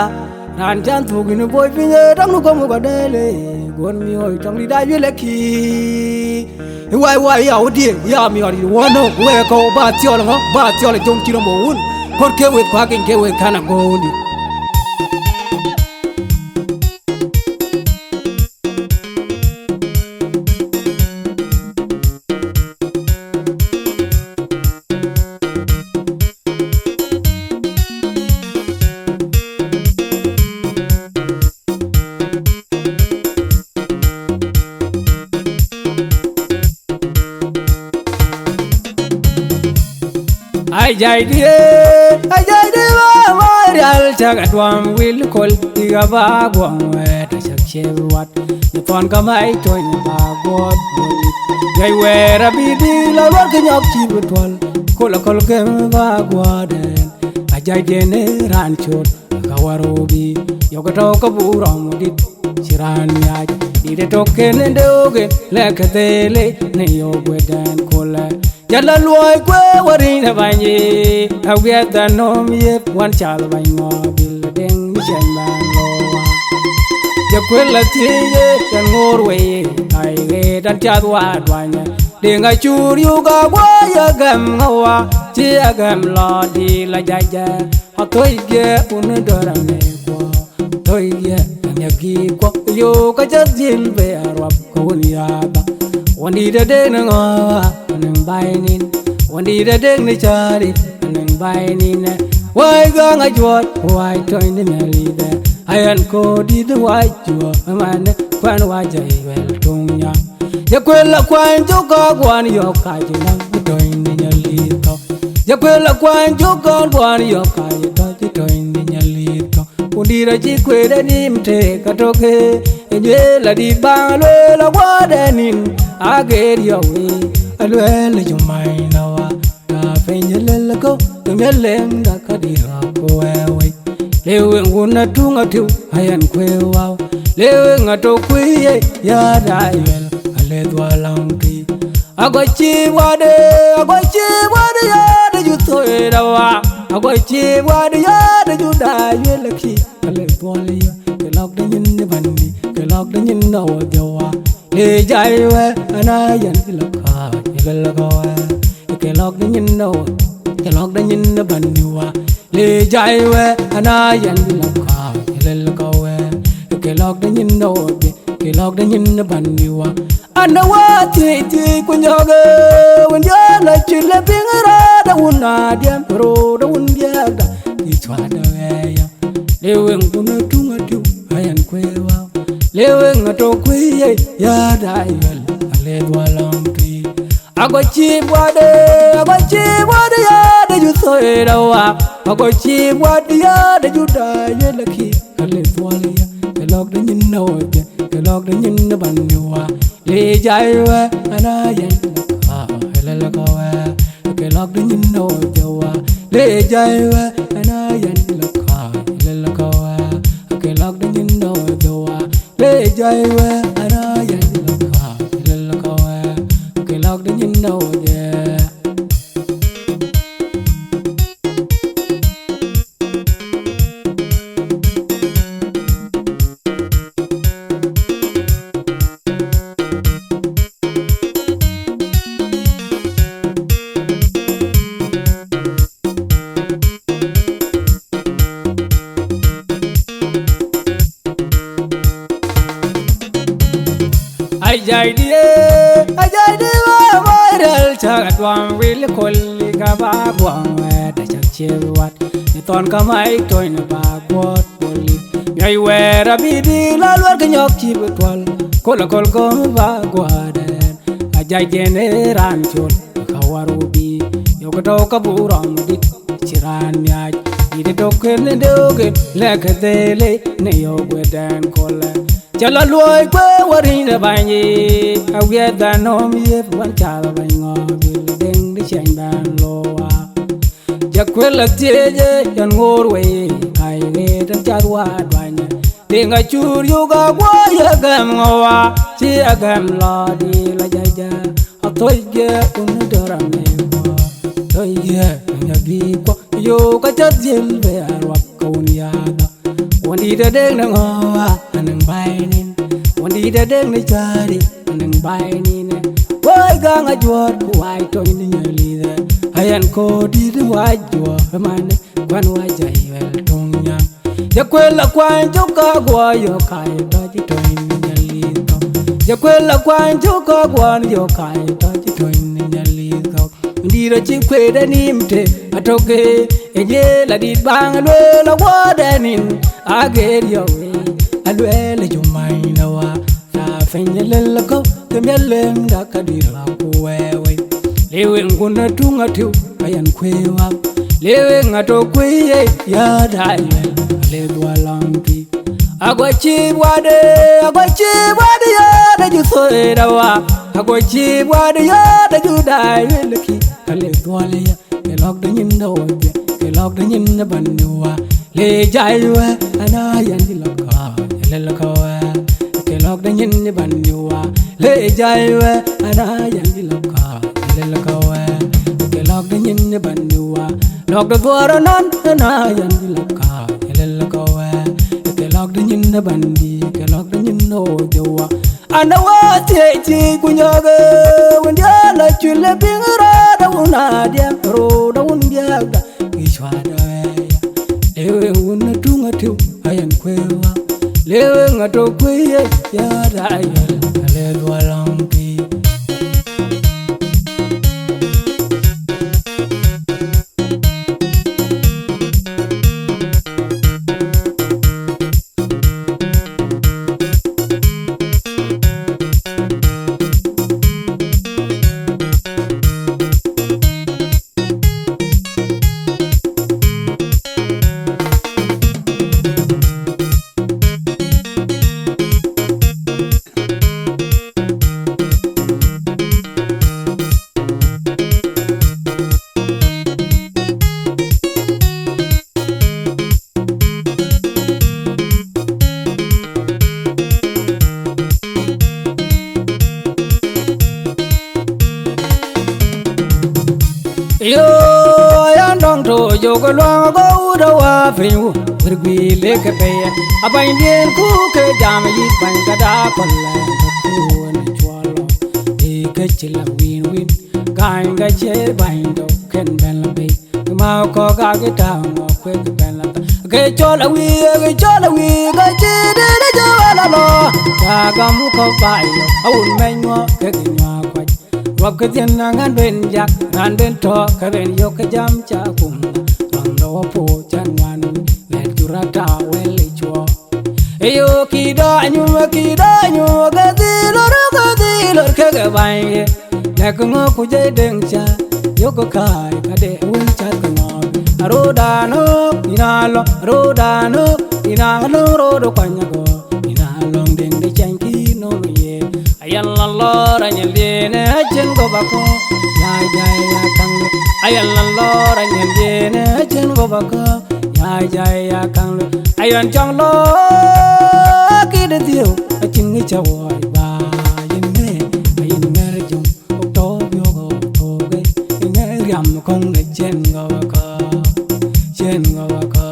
Raan can thuk yïn boi piny, ee, tɔŋ nu gɔm ë kɔdɛɛl, ee, guɔ̈n miɔɔc tɔŋ dït aa yuel ë kï. Ë wai, wai, ya wudie, ya miɔɔr yïn wuɔ̈n nöök, wek kɔ̈u bä thiɔl ŋö, bä thiɔl ë jöŋ cï röm wun. Kɔ̈t ke wek kuak keny ke wek kän agööŋdï. Ajai die, ajai die ba ma rial cak aduam wil kol, iga ba guang wet acak cel wat. Ni pon ka mai tony ba guot boli. Jai wera bibi la ruar ke nyok ci butwal. Kol kol kem ba guaden. Ajai die ne ran chot ka warobi. Yoga to ka burom dit. Ci raan miac, dït ë tök kën ë döökë, lɛ̈k ke dhëëlë në yöök wëdan kole. Jɔl la luɔi kueer wärïny ë bäny, awiɛth anööm yeth wän cal bäny ŋɔ̈ɔ̈r dhil deŋ cɛn bäny looi. Jɔ kuël la thiëëc ye, cɛn ŋoor wei, ai ɣet an cath wa duany. Deŋ acur yuk aguɔ ye gɛm ŋa wa, cï agɛm lɔ dï la jajɛ. Athöc giɛ wun dɔ̈r amɛɛikuɔ, thöc giɛ amiäkïkuɔ, yook acä dhil be aruap ke wun yaba. Wandït adek në ŋɔ̈ɔ̈a, anëŋ baai nin, wandït adek në cääri, anëŋ baai nin. Wai gɔ̈ŋ ajuɔt, wai tɔ̈ny në Nhialicdɛ, ayan koodït wai juɔ̈ɔ̈k ëmɛnë, kuɛn wac ayuɛl tuŋ nyan. Ye kuël akuany cök kɔ̈k guɔn yɔ̈k kac ënɔm ë tɔ̈ny në Nhialic kɔ̈k. Ye kuël akuany cök kɔ̈k guɔn yɔ̈k kac ëtɔ̈c ë tɔ̈ny në Nhialic kɔ̈k. Ku dït acï kueet ë nïïm tëëk atök ë, ë juëël adït baŋ lueel aguɔɔrdɛn nïn, ageet yɔ̈k wei, alueel ë cï many në wa. Ka piny lël kɔ̈u, ke miël leŋda ka dï rɔ̈k ku wɛɛr wec. Le weŋ wun atuŋ atiu, ayen kuëë wau. Le weŋ atök kuëë ye, ya da yuɛl, alëth wa lɔŋ tui. Ago cïï wade, ago cïï wade ya de ju thoi da wa. Ago cïï wade ya de ju da yuɛl ki. Alëth wa le ya, ke lɔk de nyin ni bandi, ke lɔk de nyin na wa de wa. Le jai wɛ, ana yen ki lɔk ka, ye ke lɔk wa. Ke lɔk de nyin na wa. Ke lɔ̈k de nyin ë bän ni wa, le jai wë, ana yɛn lɔ ka, lel ka wë. Ke lɔ̈k de nyin de wodhie, ke lɔ̈k de nyin ë bän ni wa. Ana wa thiëi thiëi ku nyɔk, wën diɛ̈ la cï le piŋ rɔt de wun a diɛm, rɔt de wun diɛ̈ da, ki cuat de wë ya. Le wëŋ kun ë tuŋ ë tïu, a yɛn kuëë wa. Le wëŋ ë tök kuëë ye, ya da yuɛl, a le dhuɔl lɔŋ tui. Ago cïï buɔɔt, ago cïï buɔɔt ya de ju thoi da wa. Ago cïï buɔɔt ya de ju da ye le ki. Ka le thuɔl ya, ke lɔ̈k de nyin na wodhie, ke lɔ̈k de nyin na bän ni wa. Le jai wë, ana yɛn lɔ ka, lel ka wë. Ke lɔ̈k de nyin na wodhie wa. Le jai wë, ana yɛn lɔ ka, lel ka wë. Ke lɔ̈k de nyin na wodhie wa. Le jai wë, ana yɛn lɔ ka, lel ka wë. Ke lɔ̈k de nyin na wodhie. Ajai die, ajai die wa moirel chaga duam wil kol ka ba guam wet a chak chiel wat. Ni thon ka mai toin ba guot poli. Nyai wera bidi la luar ke nyok chi betwal. Kol kol ko ba guaden. Ajai die ne ran chol ka war ubi. Yo ka do ka buram dit. Ci raan miaac, yït ë tök kënë döökë, lɛ̈kë dhëlë në yök wëtdɛn köölë. Cä lɔ luɔi kuëë wärïny de bäny yiic, awiɛth bɛ̈n nööm yiëth wën cath bäny ŋɔ̈ɔ̈k, bil deŋ de ciɛny bɛ̈n lowa. Jɛ kuël athiëëc ë yɛn ŋoor wei, ka ye ɣet ën cath wäär duany. Tiŋ acur yök aguɔ ye gɛm ŋö wa, cï agɛm lɔ dï lɔ jɛjɛ. Athoc giɛ kun dɔr amëëk kuɔ, athoc giɛ kun abï kuɔ. Yo, ka cä dhiël bë aruak ke wun yadha. Wun dït adek në ŋö wa, anëŋ baai nin. Wun dït adek në cääri, anëŋ baai nin. Woi gaŋ ajuɔ̈ɔ̈r ku wai tony në nyɔ̈lidhë. Ayɛn koor dït wac juɔ̈ɔ̈r ëmënë, kuɛn wac ayuɛl tuŋ nyaŋ. Jɛ kuël akuany cök ka guɔ yök ka ye tɔc tony në nyalith kɔ̈u. Jɛ kuël akuany cök ka guɔ yök ka ye tɔc tony në nyalith kɔ̈u. Dït acï kueet anim të atök, ë jël adït baŋ lueel awuɔɔt ɛn nin, ageer yɔ̈u wei, alueel ë cuk many lɔ wa. Thaa piny ë lël ë kɔ̈u, ke miɛt leŋda ka dït rɔ̈k ku wɛɛwei. Le weŋ kun ë tuŋ atïu, ayɛn kuëë wak. Le weŋ atök kuëë ye, ya daai wɛl, le dhuɔl lɔŋ tui. Ago cïï buɔɔt, ago cïï buɔɔt ya de ju thoi da wa. Ago cïï buɔɔt ya de ju daai wɛl ki, ka le dhuɔl ya. Ke lɔ̈k de nyin de wodhie, ke lɔ̈k de nyin de bän ni wa. Le jai wë, ana yɛn dï lɔ̈k ka, lel ka wë. Ke lɔ̈k de nyin de bän ni wa. Le jai wë, ana yɛn dï lɔ̈k ka, lel ka wë. Ke lɔ̈k de nyin de bän ni wa. Lɔ̈k de dhuɔɔr anɔn, ana yɛn dï lɔ̈k ka, lel ka wë. Ke lɔ̈k de nyin de bän dï, ke lɔ̈k de nyin de wodhie wa. Ana wa thiëëc thiëëc ku nyɔ̈ɔ̈k, wën diɛ̈ la cul ë piŋ rɔt awun adiɛm, rɔt awun biäkda, ki cuat aya. Le weŋ wun ë tuŋ atïu, ayɛn kuëë wa. Le weŋ atök kuëë ye, ya daai wɛl, ale dhuɔl lɔŋ tui. Yo, yan dɔŋ to jok luaŋ go wut awa piny wu, wir gui lek ke peye. Abany dien ku ke jam yit bany ka da kɔl la ku ne chuɔl. E ke ci la win win, gany ga cie bany do ken ben la bei. Kɔ̈k aake tääŋ ŋuɔk kuek bɛ̈n la thar. Ke cɔl awïïr, ke cɔl awïïr, ke cï dënë jɔ wɛl alɔ. Ca gam kɔ̈k baai lɔ, awun mɛny ŋuɔk kek nyuak kuac. Ruɔp ke dhiën aŋän ben jak, raan ben tɔ̈ ke ben yök ke jam ca kum. Rɔ̈m de wä puɔ̈u cän ŋuan wïc, wɛ̈t jur ata wɛl ë cuɔɔk. Eyo, kï dɔ anyum, kï dɔ anyum, ke dhil lor, ke dhil lor kek bäny ye. Lɛ̈k ŋö ku jai deŋ ca, yok kääi ka de wël cath ke ŋɔɔk. Aroda nɔ̈k, yïn alɔ, aroda nɔ̈k, yïn alɔ, rot kuany agɔ, yïn alɔŋ deŋ de cɛny kï nɔm ye. Ayan la lɔr anyel diene acen go bako, ya jai ya kaŋ. Ayan la lɔr anyel diene acen go bako, ya jai ya kaŋ. Ayan cɔŋ lɔ kï de dhieu, acin ŋic awɔi ba, yin ŋe, ayin ŋer jum. Tɔ̈u biöök ë tɔ̈u ke, ŋɛk riam kɔ̈ŋ de cien ŋɔ̈ɔ̈k akä, cien ŋɔ̈ɔ̈k akä.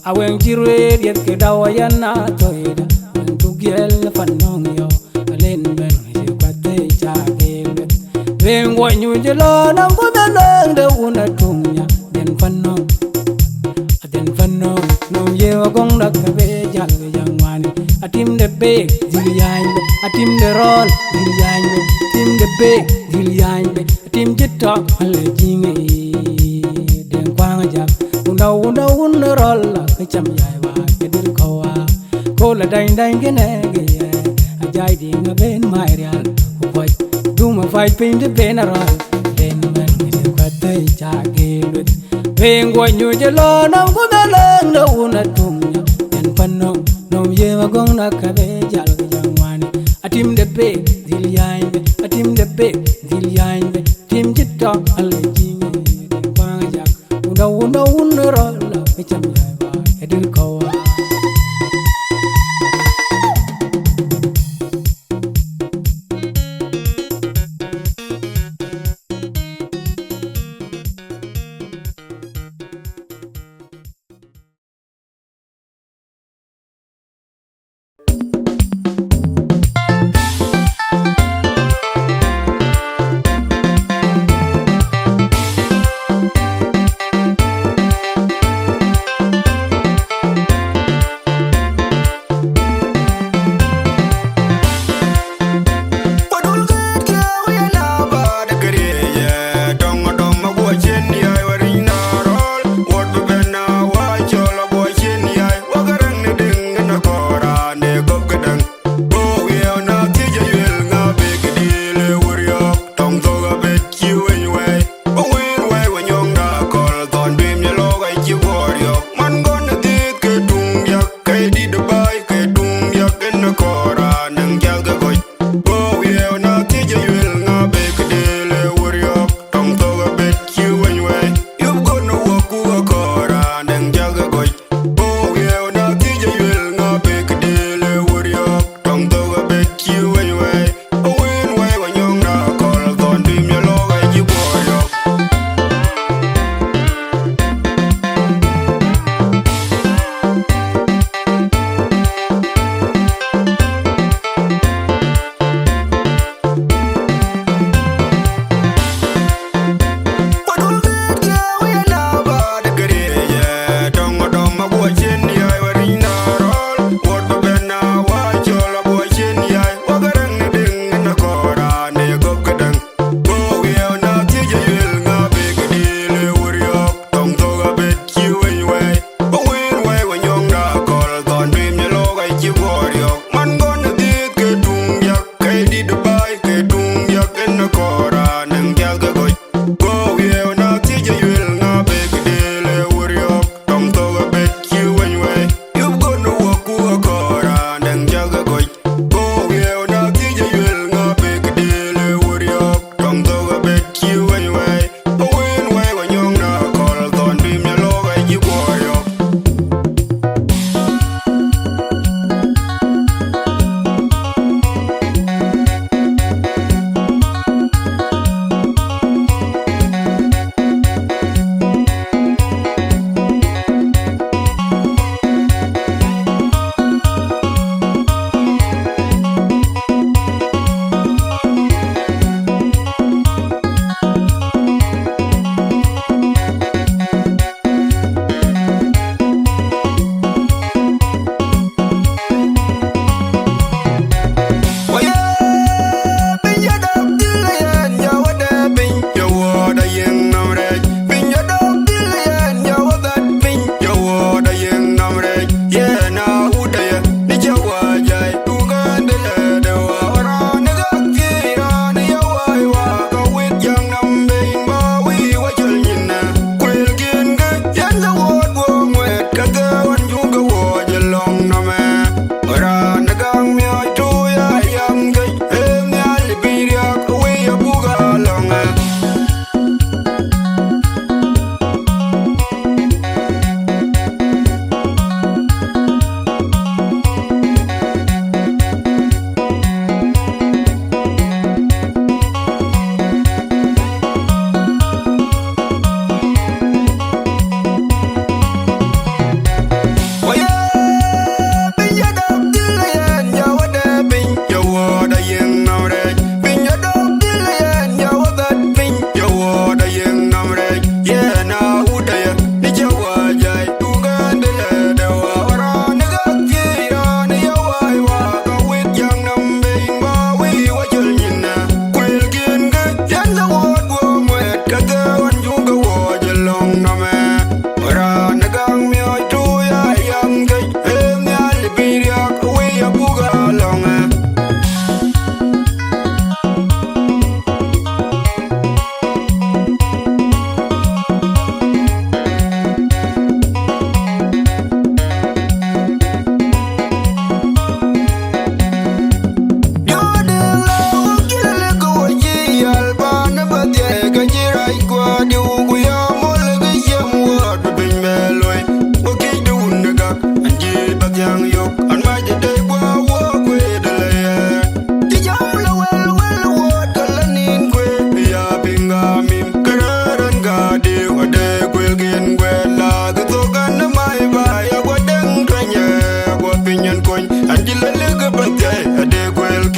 Awëŋ cï ruëët yeth ke dau ayɛn na thɔ̈ida, wën tuk yɛl pan nɔ̈ŋ yɔ, alen bɛ̈n cï kuath thëi ca gel weth. Wëŋ guɔ nyuc ë lɔ nɔm ku bɛ lëŋ de wun atuŋ nya, den pan nɔ̈ŋ. Adhen pan nɔm, nɔm ye agɔŋ dak ke be jal ke jaŋ wani. Atim de bek, dhil yany be. Atim de rɔl, dhil yany be. Atim de bek, dhil yany be. Atim cï tɔk, ale jiŋ e. Den kuaŋ jak. Wunda, wunda, wun rɔl la, ke cam yai ba, ke dil kɔwa. Ko la dany, dany, ke ne, ke ye. Ajai di ŋa ben mai rial, ku kuac. Duma fai piny de ben a rɔl. Den man, ke kuath thëi ca gel weth. Wëŋ guɔ nyuc ë lɔ nɔm ku bɛ lëŋ de wun atuŋ nya. Yen pan nɔm, nɔm ye agɔŋ na ka be jal ke jaŋ wani. Atim de bek, dhil yany be. Atim de bek, dhil yany be. Tim cï tɔk, ale jiŋ e, den kuaŋ jak. Wunda, wunda, wun rɔl la, ke cam yai ba, e dil kɔwa.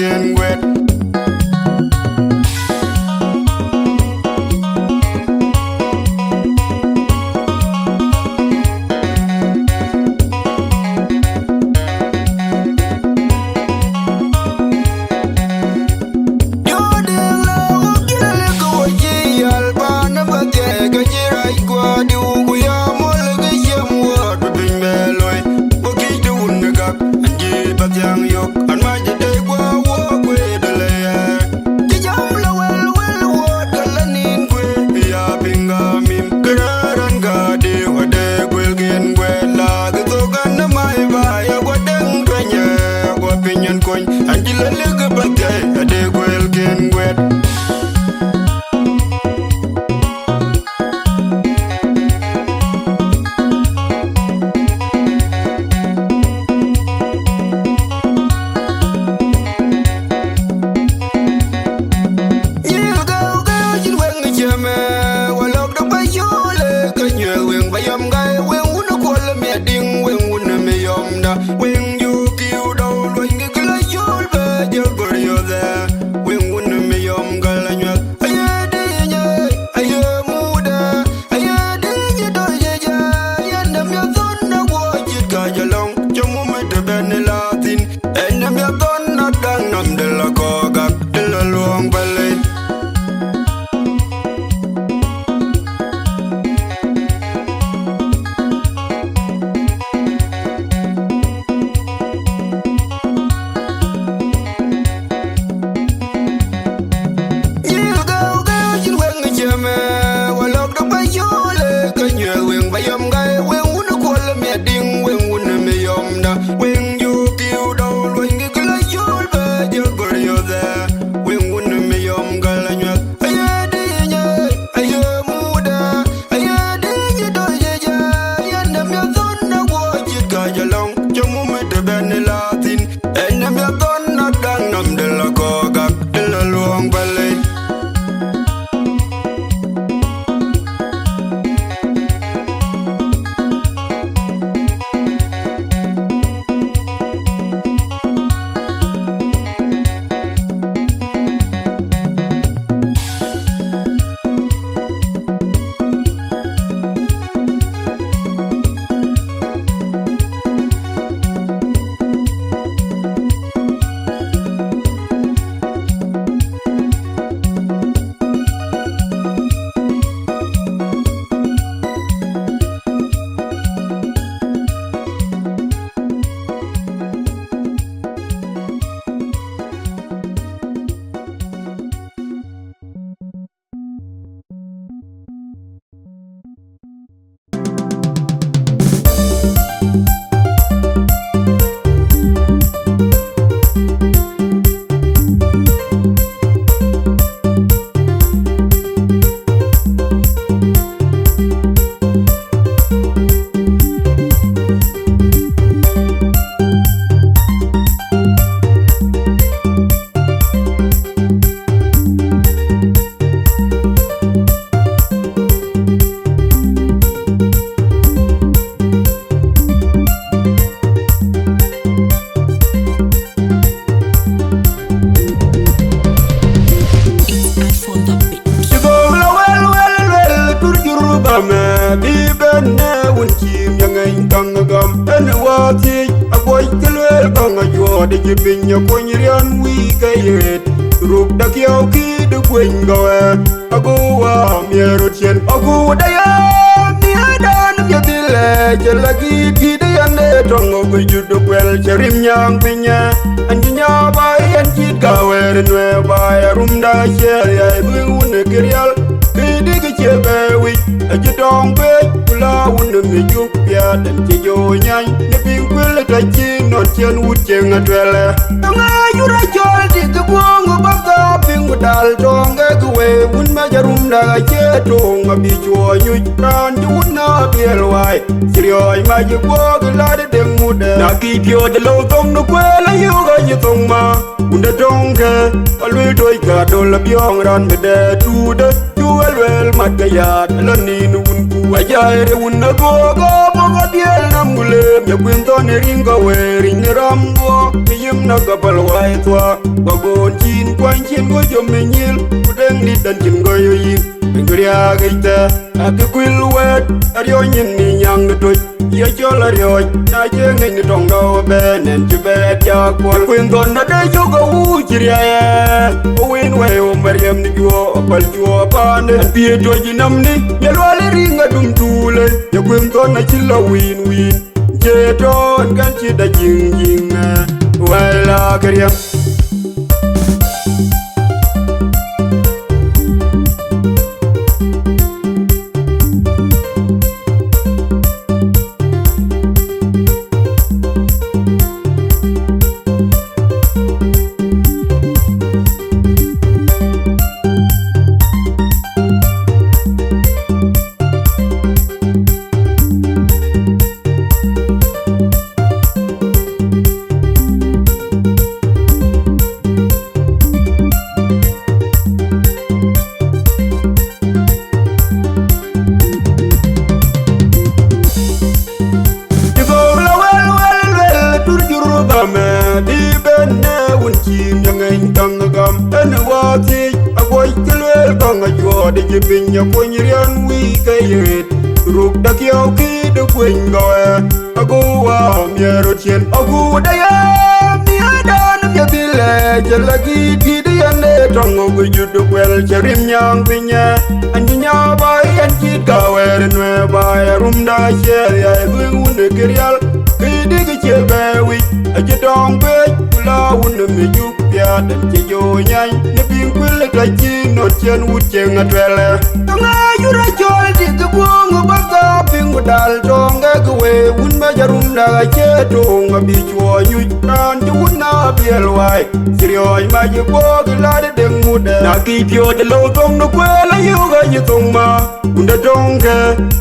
yen guet. An cï lëlë ke bäk gɛi, ade guël ken guɛt. Nyil gäu gäu cïn weŋ cïmë, walɔk de bä yöölë, ke nyuëë weŋ bä yɔm gäi, weŋ wun kuɔl miɛt diŋ, weŋ wun mi yɔmda, weŋ juk kiu dɔu luɔny ke kë la yööl bä jɔ gör yöthɛ, weŋ wun mi yɔm gäl anyuäth. Aye dinyë, aye mudë, aye dinyë tɔ ye jäl, yɛn däm ye thon na guɔ cït ka jɔ lɔŋ, cï mumit të bɛ̈n ë la thïn. Ɛn däm ye thon na daŋ nɔm de la kɔɔk gak, de la luɔŋ bä lei. Nyil gäu gäu cïn weŋ cïmë, walɔk de bä yöölë, ke nyuëë weŋ bä yɔm gäi, weŋ wun kuɔl miɛt diŋ, weŋ wun mi yɔmda, weŋ juk kiu dɔu luɔny ke kë la yööl bä jɔ gör yöthɛ, weŋ wun mi yɔm gäl anyuäth. Aye dinyë, aye mudë, aye dinyë tɔ ye jäl, yɛn däm ye thon na guɔ cït ka jɔ lɔŋ, cï mumit të bɛ̈n ë la thïn. Ɛn däm ye thon na daŋ nɔm de la kɔɔk gak, de la luɔŋ bä lei. Cï gɔ̈k la wɛl wɛl luel tur jur bämɛ, bï bɛ̈n në wun cï miäŋ ëny käŋ gam. Ënë wäthii aguɔc kë lueel käŋ ajuɔɔt, cï piny akuny riän wïï ke yet, ruk dakiɛu kï de kueny gɔwɛ. Agu wa miɛɛr rot cien, agu da ya miɛɛrdan miɛt dhil lɛɛc, cï la gït gït yɛn ë tɔŋ, agu jut de kuɛl cï rim nyääŋ piny. Ɛn cï nya baai, ɛn cït ka wɛɛr nuɛɛr baai, arumda ciɛɛr yai bï wun ë kë rial, bï dïk cie bɛ wic, acï tɔŋ pec, ku la wun ë mi juk piaat, ɛn cï jo nyany, në piŋ kuël ë tɔ cï nɔn cien wut cieŋ atuɛlë. Ŋa yura cɔl tik buɔŋ bä thɔ piŋ ku dal tɔŋ ke wei wun mac arumda acie toŋ abï cuɔ nyuc raan cï wun na biɛl wai. Cï riɔɔc mac guɔɔk lat deŋ mudë. Na kic piɔ̈ɔ̈c de lou thoŋ de kuël ayök acï thoŋ ma. Wun de tɔŋ ke aluel toc ka dol abiɔŋ raan bï dɛ tuutde. Cuk aluel mat ke yaat, lɔ nin wun ku ajai re wun ago go, bɔ̈ ke dhiël nam ku lem, ya kuin thɔn ë riŋ ke wëër, riŋ në ram guɔ, ke yim na ke päl wai thua, bä goon cin kuany cin go jom ë nyil, ku deŋ dït dan cin go yo yïn, piny ku riaak yic thɛɛr, akë kuil wɛɛt, ariɔ̈c nyin ni nyaŋ de toc. Ye cɔl ariɔ̈c, na cie ŋic në tɔŋ dɔu ëbɛ̈n, ɛn cï bɛ diäk kuɔl. Kuin thɔn na de cök awuuc cï riɛɛr, ku win wɛi wo Mariam në juɔɔk, apäl juɔɔk paande. Ɛn piëë tuɔc ë nam ni, ye lual ë riŋ adum tuule. Ye kuin thɔn acï lɔ win win, cie tɔɔn kɛn cï da jiŋ jiŋ, wɛi la kë riɛm. Cï gɔ̈ɔ̈r lɔ wɛl wɛl luel, tur jur gam, bï ben në wun cïï miäŋ ŋeny käŋ gam. Ënë wäthii, aguɔc kë lueel käŋ ajuɔɔt, cï piny akuny riɛn wïc ke yet. Ruk de kiɔ̈u kï de kueny gɔ̈ɔ̈r, agu wäär miɛt rot cien. Agu de ye miɛtdan miɛt dhil lɛɛc, cï lɔ gïït gïït yen ë tɔŋ, agu jut de kuɛl cï rim nyääŋ piny. Ɛn cï nya baai, ɛn cït ka wɛɛr nuɛ baai, arumda ciɛɛr ya ë dhuëëŋ wun ë kë rial, kë dïk cie bɛ wic, acï dɔŋ guëëc, ku la wun ë mi juk piaat, ɛn cï jo nyany, në piŋ kuël ë tɔc cï nɔt cien wut cieŋ atuɛlë. Ŋäc wun acɔl dïk guöŋ ë bäk piŋ ku dal tɔŋ ke kë wee wun mec arumda acie toŋ abï cuɔ nyuc, raan cï wun na biɛl wai, cï riɔ̈ɔ̈c mac ë guɔɔk ë lat ë deŋ mut ë. Na kï piɔ̈ɔ̈c ë lou thoŋ në kuël ayök acï thoŋ ma. Kunde töŋkë,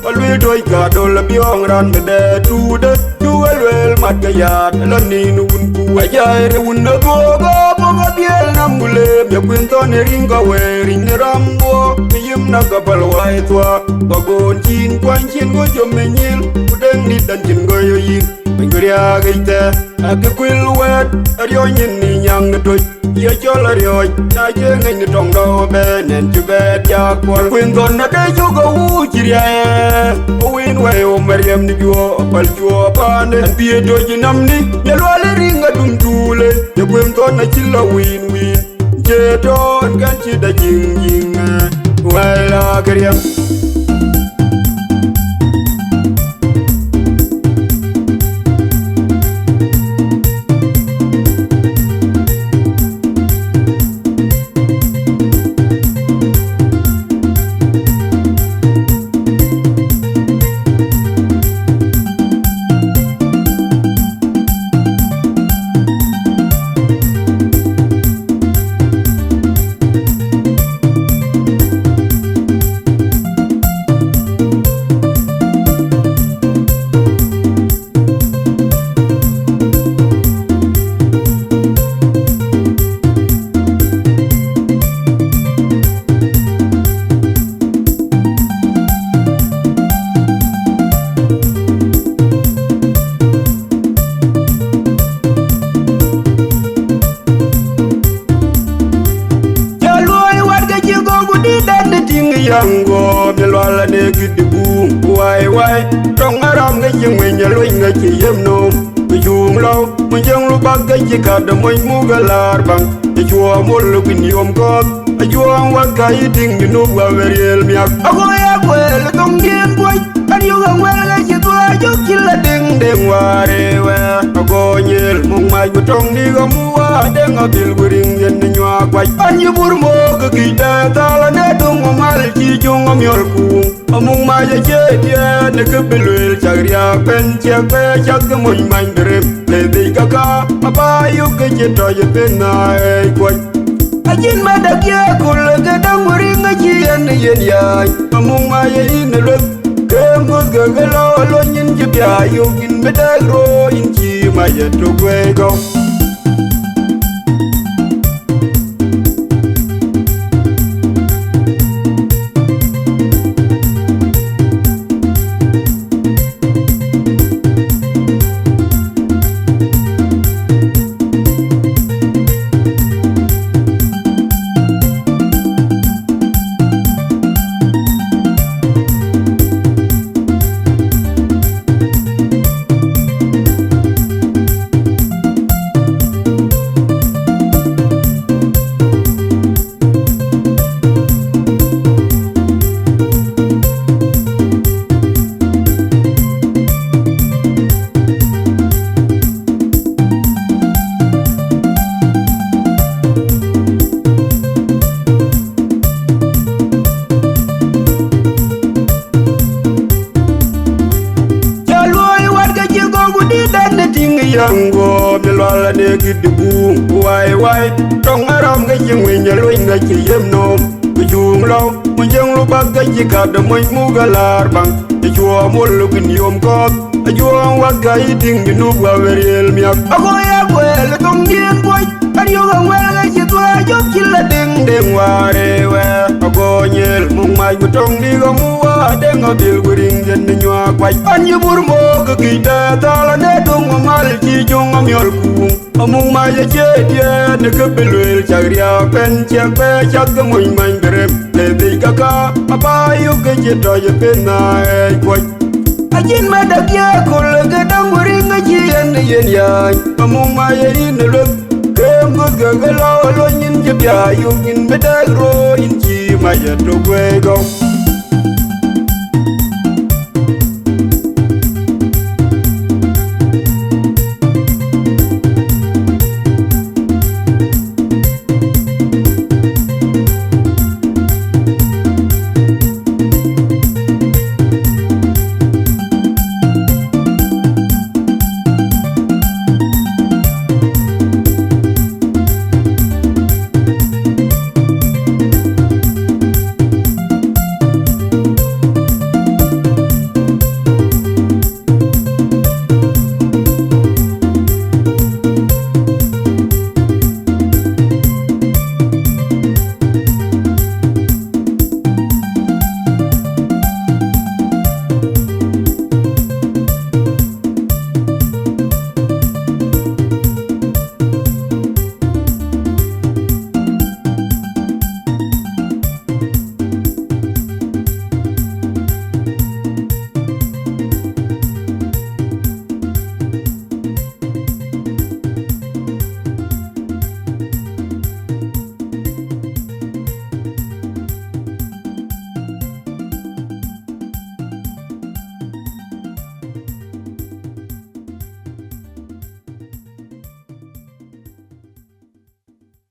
aluel tuɔ̈c ka dol abiɔ̈ɔ̈ŋ raan mi dɛ tuude, cuk aluel mat ke yaat, lɔ nin wun ku ajai re wun aduɔɔk, abɔ̈ ke dhiël nam ku leem, ya kuin thɔn ë riŋ ka wëër, riŋ në ram guɔ, ke yim na ka päl wai thua, bä goon cin kuany cin go jom ë nyil, ku deŋ dït dan cin go yo yïn, piny ku riaak yic thɛɛr, akë kuil wɛɛt, ariɔ̈c nyin ni nyaŋ në toc. Ye cɔl ariɔ̈c, na cie ŋeny në tɔŋ dɔu ëbɛ̈n, ɛn cï bɛ diäk kuɔl. Kuin thɔn na de cök awuuc cï riɛɛr, ku win wɛi wo Mariam në juɔɔk, apäl juɔɔk paande. Ɛn piëë toc ë nam ni, ye lual ë riŋ adum tuule. Ye kuin thɔn acï lɔ win win, cie tɔɔn kɛn cï da jiŋ jiŋ, wɛi la kë riɛm. Cä luɔi wat ke cï gɔ̈k ku dït dɛn de tïŋ yäŋ guɔ̈p, ye lual ade kït de guum. Wai, wai, tɔŋ aram ke cï ŋueny, ye luny ke cï yem nööm. Ku cuŋ lɔu, ku cieŋ lubak ke cï kat de mony muk alaar baŋ. Ye cuɔɔm wol ku niom kɔ̈th, acuɔɔm wak ka yï tïŋ Junub wä bɛ riëël miak. Ago ya kuɛɛl thoŋdiɛn kuɔc, kan yök aŋuɛl ke cï dhuaar jɔk cï la deŋ deŋ waar ë wɛɛr. Ago nyiël muk mac ku tɔŋ dïk amuk waar deŋ abil ku riŋ yen në nyuak kuac. An yï bur mook ke kïc dɛ thal anë döŋ amal cï jöŋ amiɔl kuum. Amuk mac acie tiɛɛt në kë bï lueel cak riääk bɛ̈n ciɛk bɛ cath ke mony many bï rem. Le bic kaka aba yök ke cï tɔc ë pin na ɣɛɛc kuɔc. Acïn mɛt agiɛɛk köl ke däŋ wïriŋ acï yen yen yaac. Amuk mac ë yïn ë lueth ke muth ke ke lɔ alony yïn cï bia yök yïn bï dɛk röör yïn cï mac ë tök wëi kɔ̈u. Aŋ guɔ mi lual ane kït de buŋ wai wai. Tɔŋ aram ke cï ŋuiny aluny ke cï yem nɔm. Ku cuŋ lɔ ku jeŋ lu bath ke cï kat de mony muk alar baŋ. Ë cuɔ mol ku yom kɔɔth. Ajuɔŋ wath ka yï tïŋ Junub wa we riël miak. Ago ya guɛɛl thoŋ dien kuɔc. Ariök aŋuɛl ke cï thuɛɛc jɔp cï la deŋ deŋ waar ë wɛɛr. Ago nyiël muk mac ku tɔŋ dïk amu wa deŋ abil ku riŋ yen nyuak kuac. An yï bur mok ke kïc bɛ thal ane dhoŋ amal cï jöŋ amiɔl kuuŋ. Amuk mac acie diɛɛt në kë bï lueel cak riääk pɛn ciɛk bɛ cath ke mony many bï rem. Le dhic kaka aba yök ke cï tɔc ë peth na ɣɛɛc kuɔc. Acïn mɛt agiɛɛk köl ke däŋ ku riŋ ke cï yen yen yaany. Amuk mac ye yïn ë lueth ke ŋöth ke ke lɔ ë luɔny yïn cï bia yök yïn bï dɛk röör yïn cï mac ë tök wëi gɔu.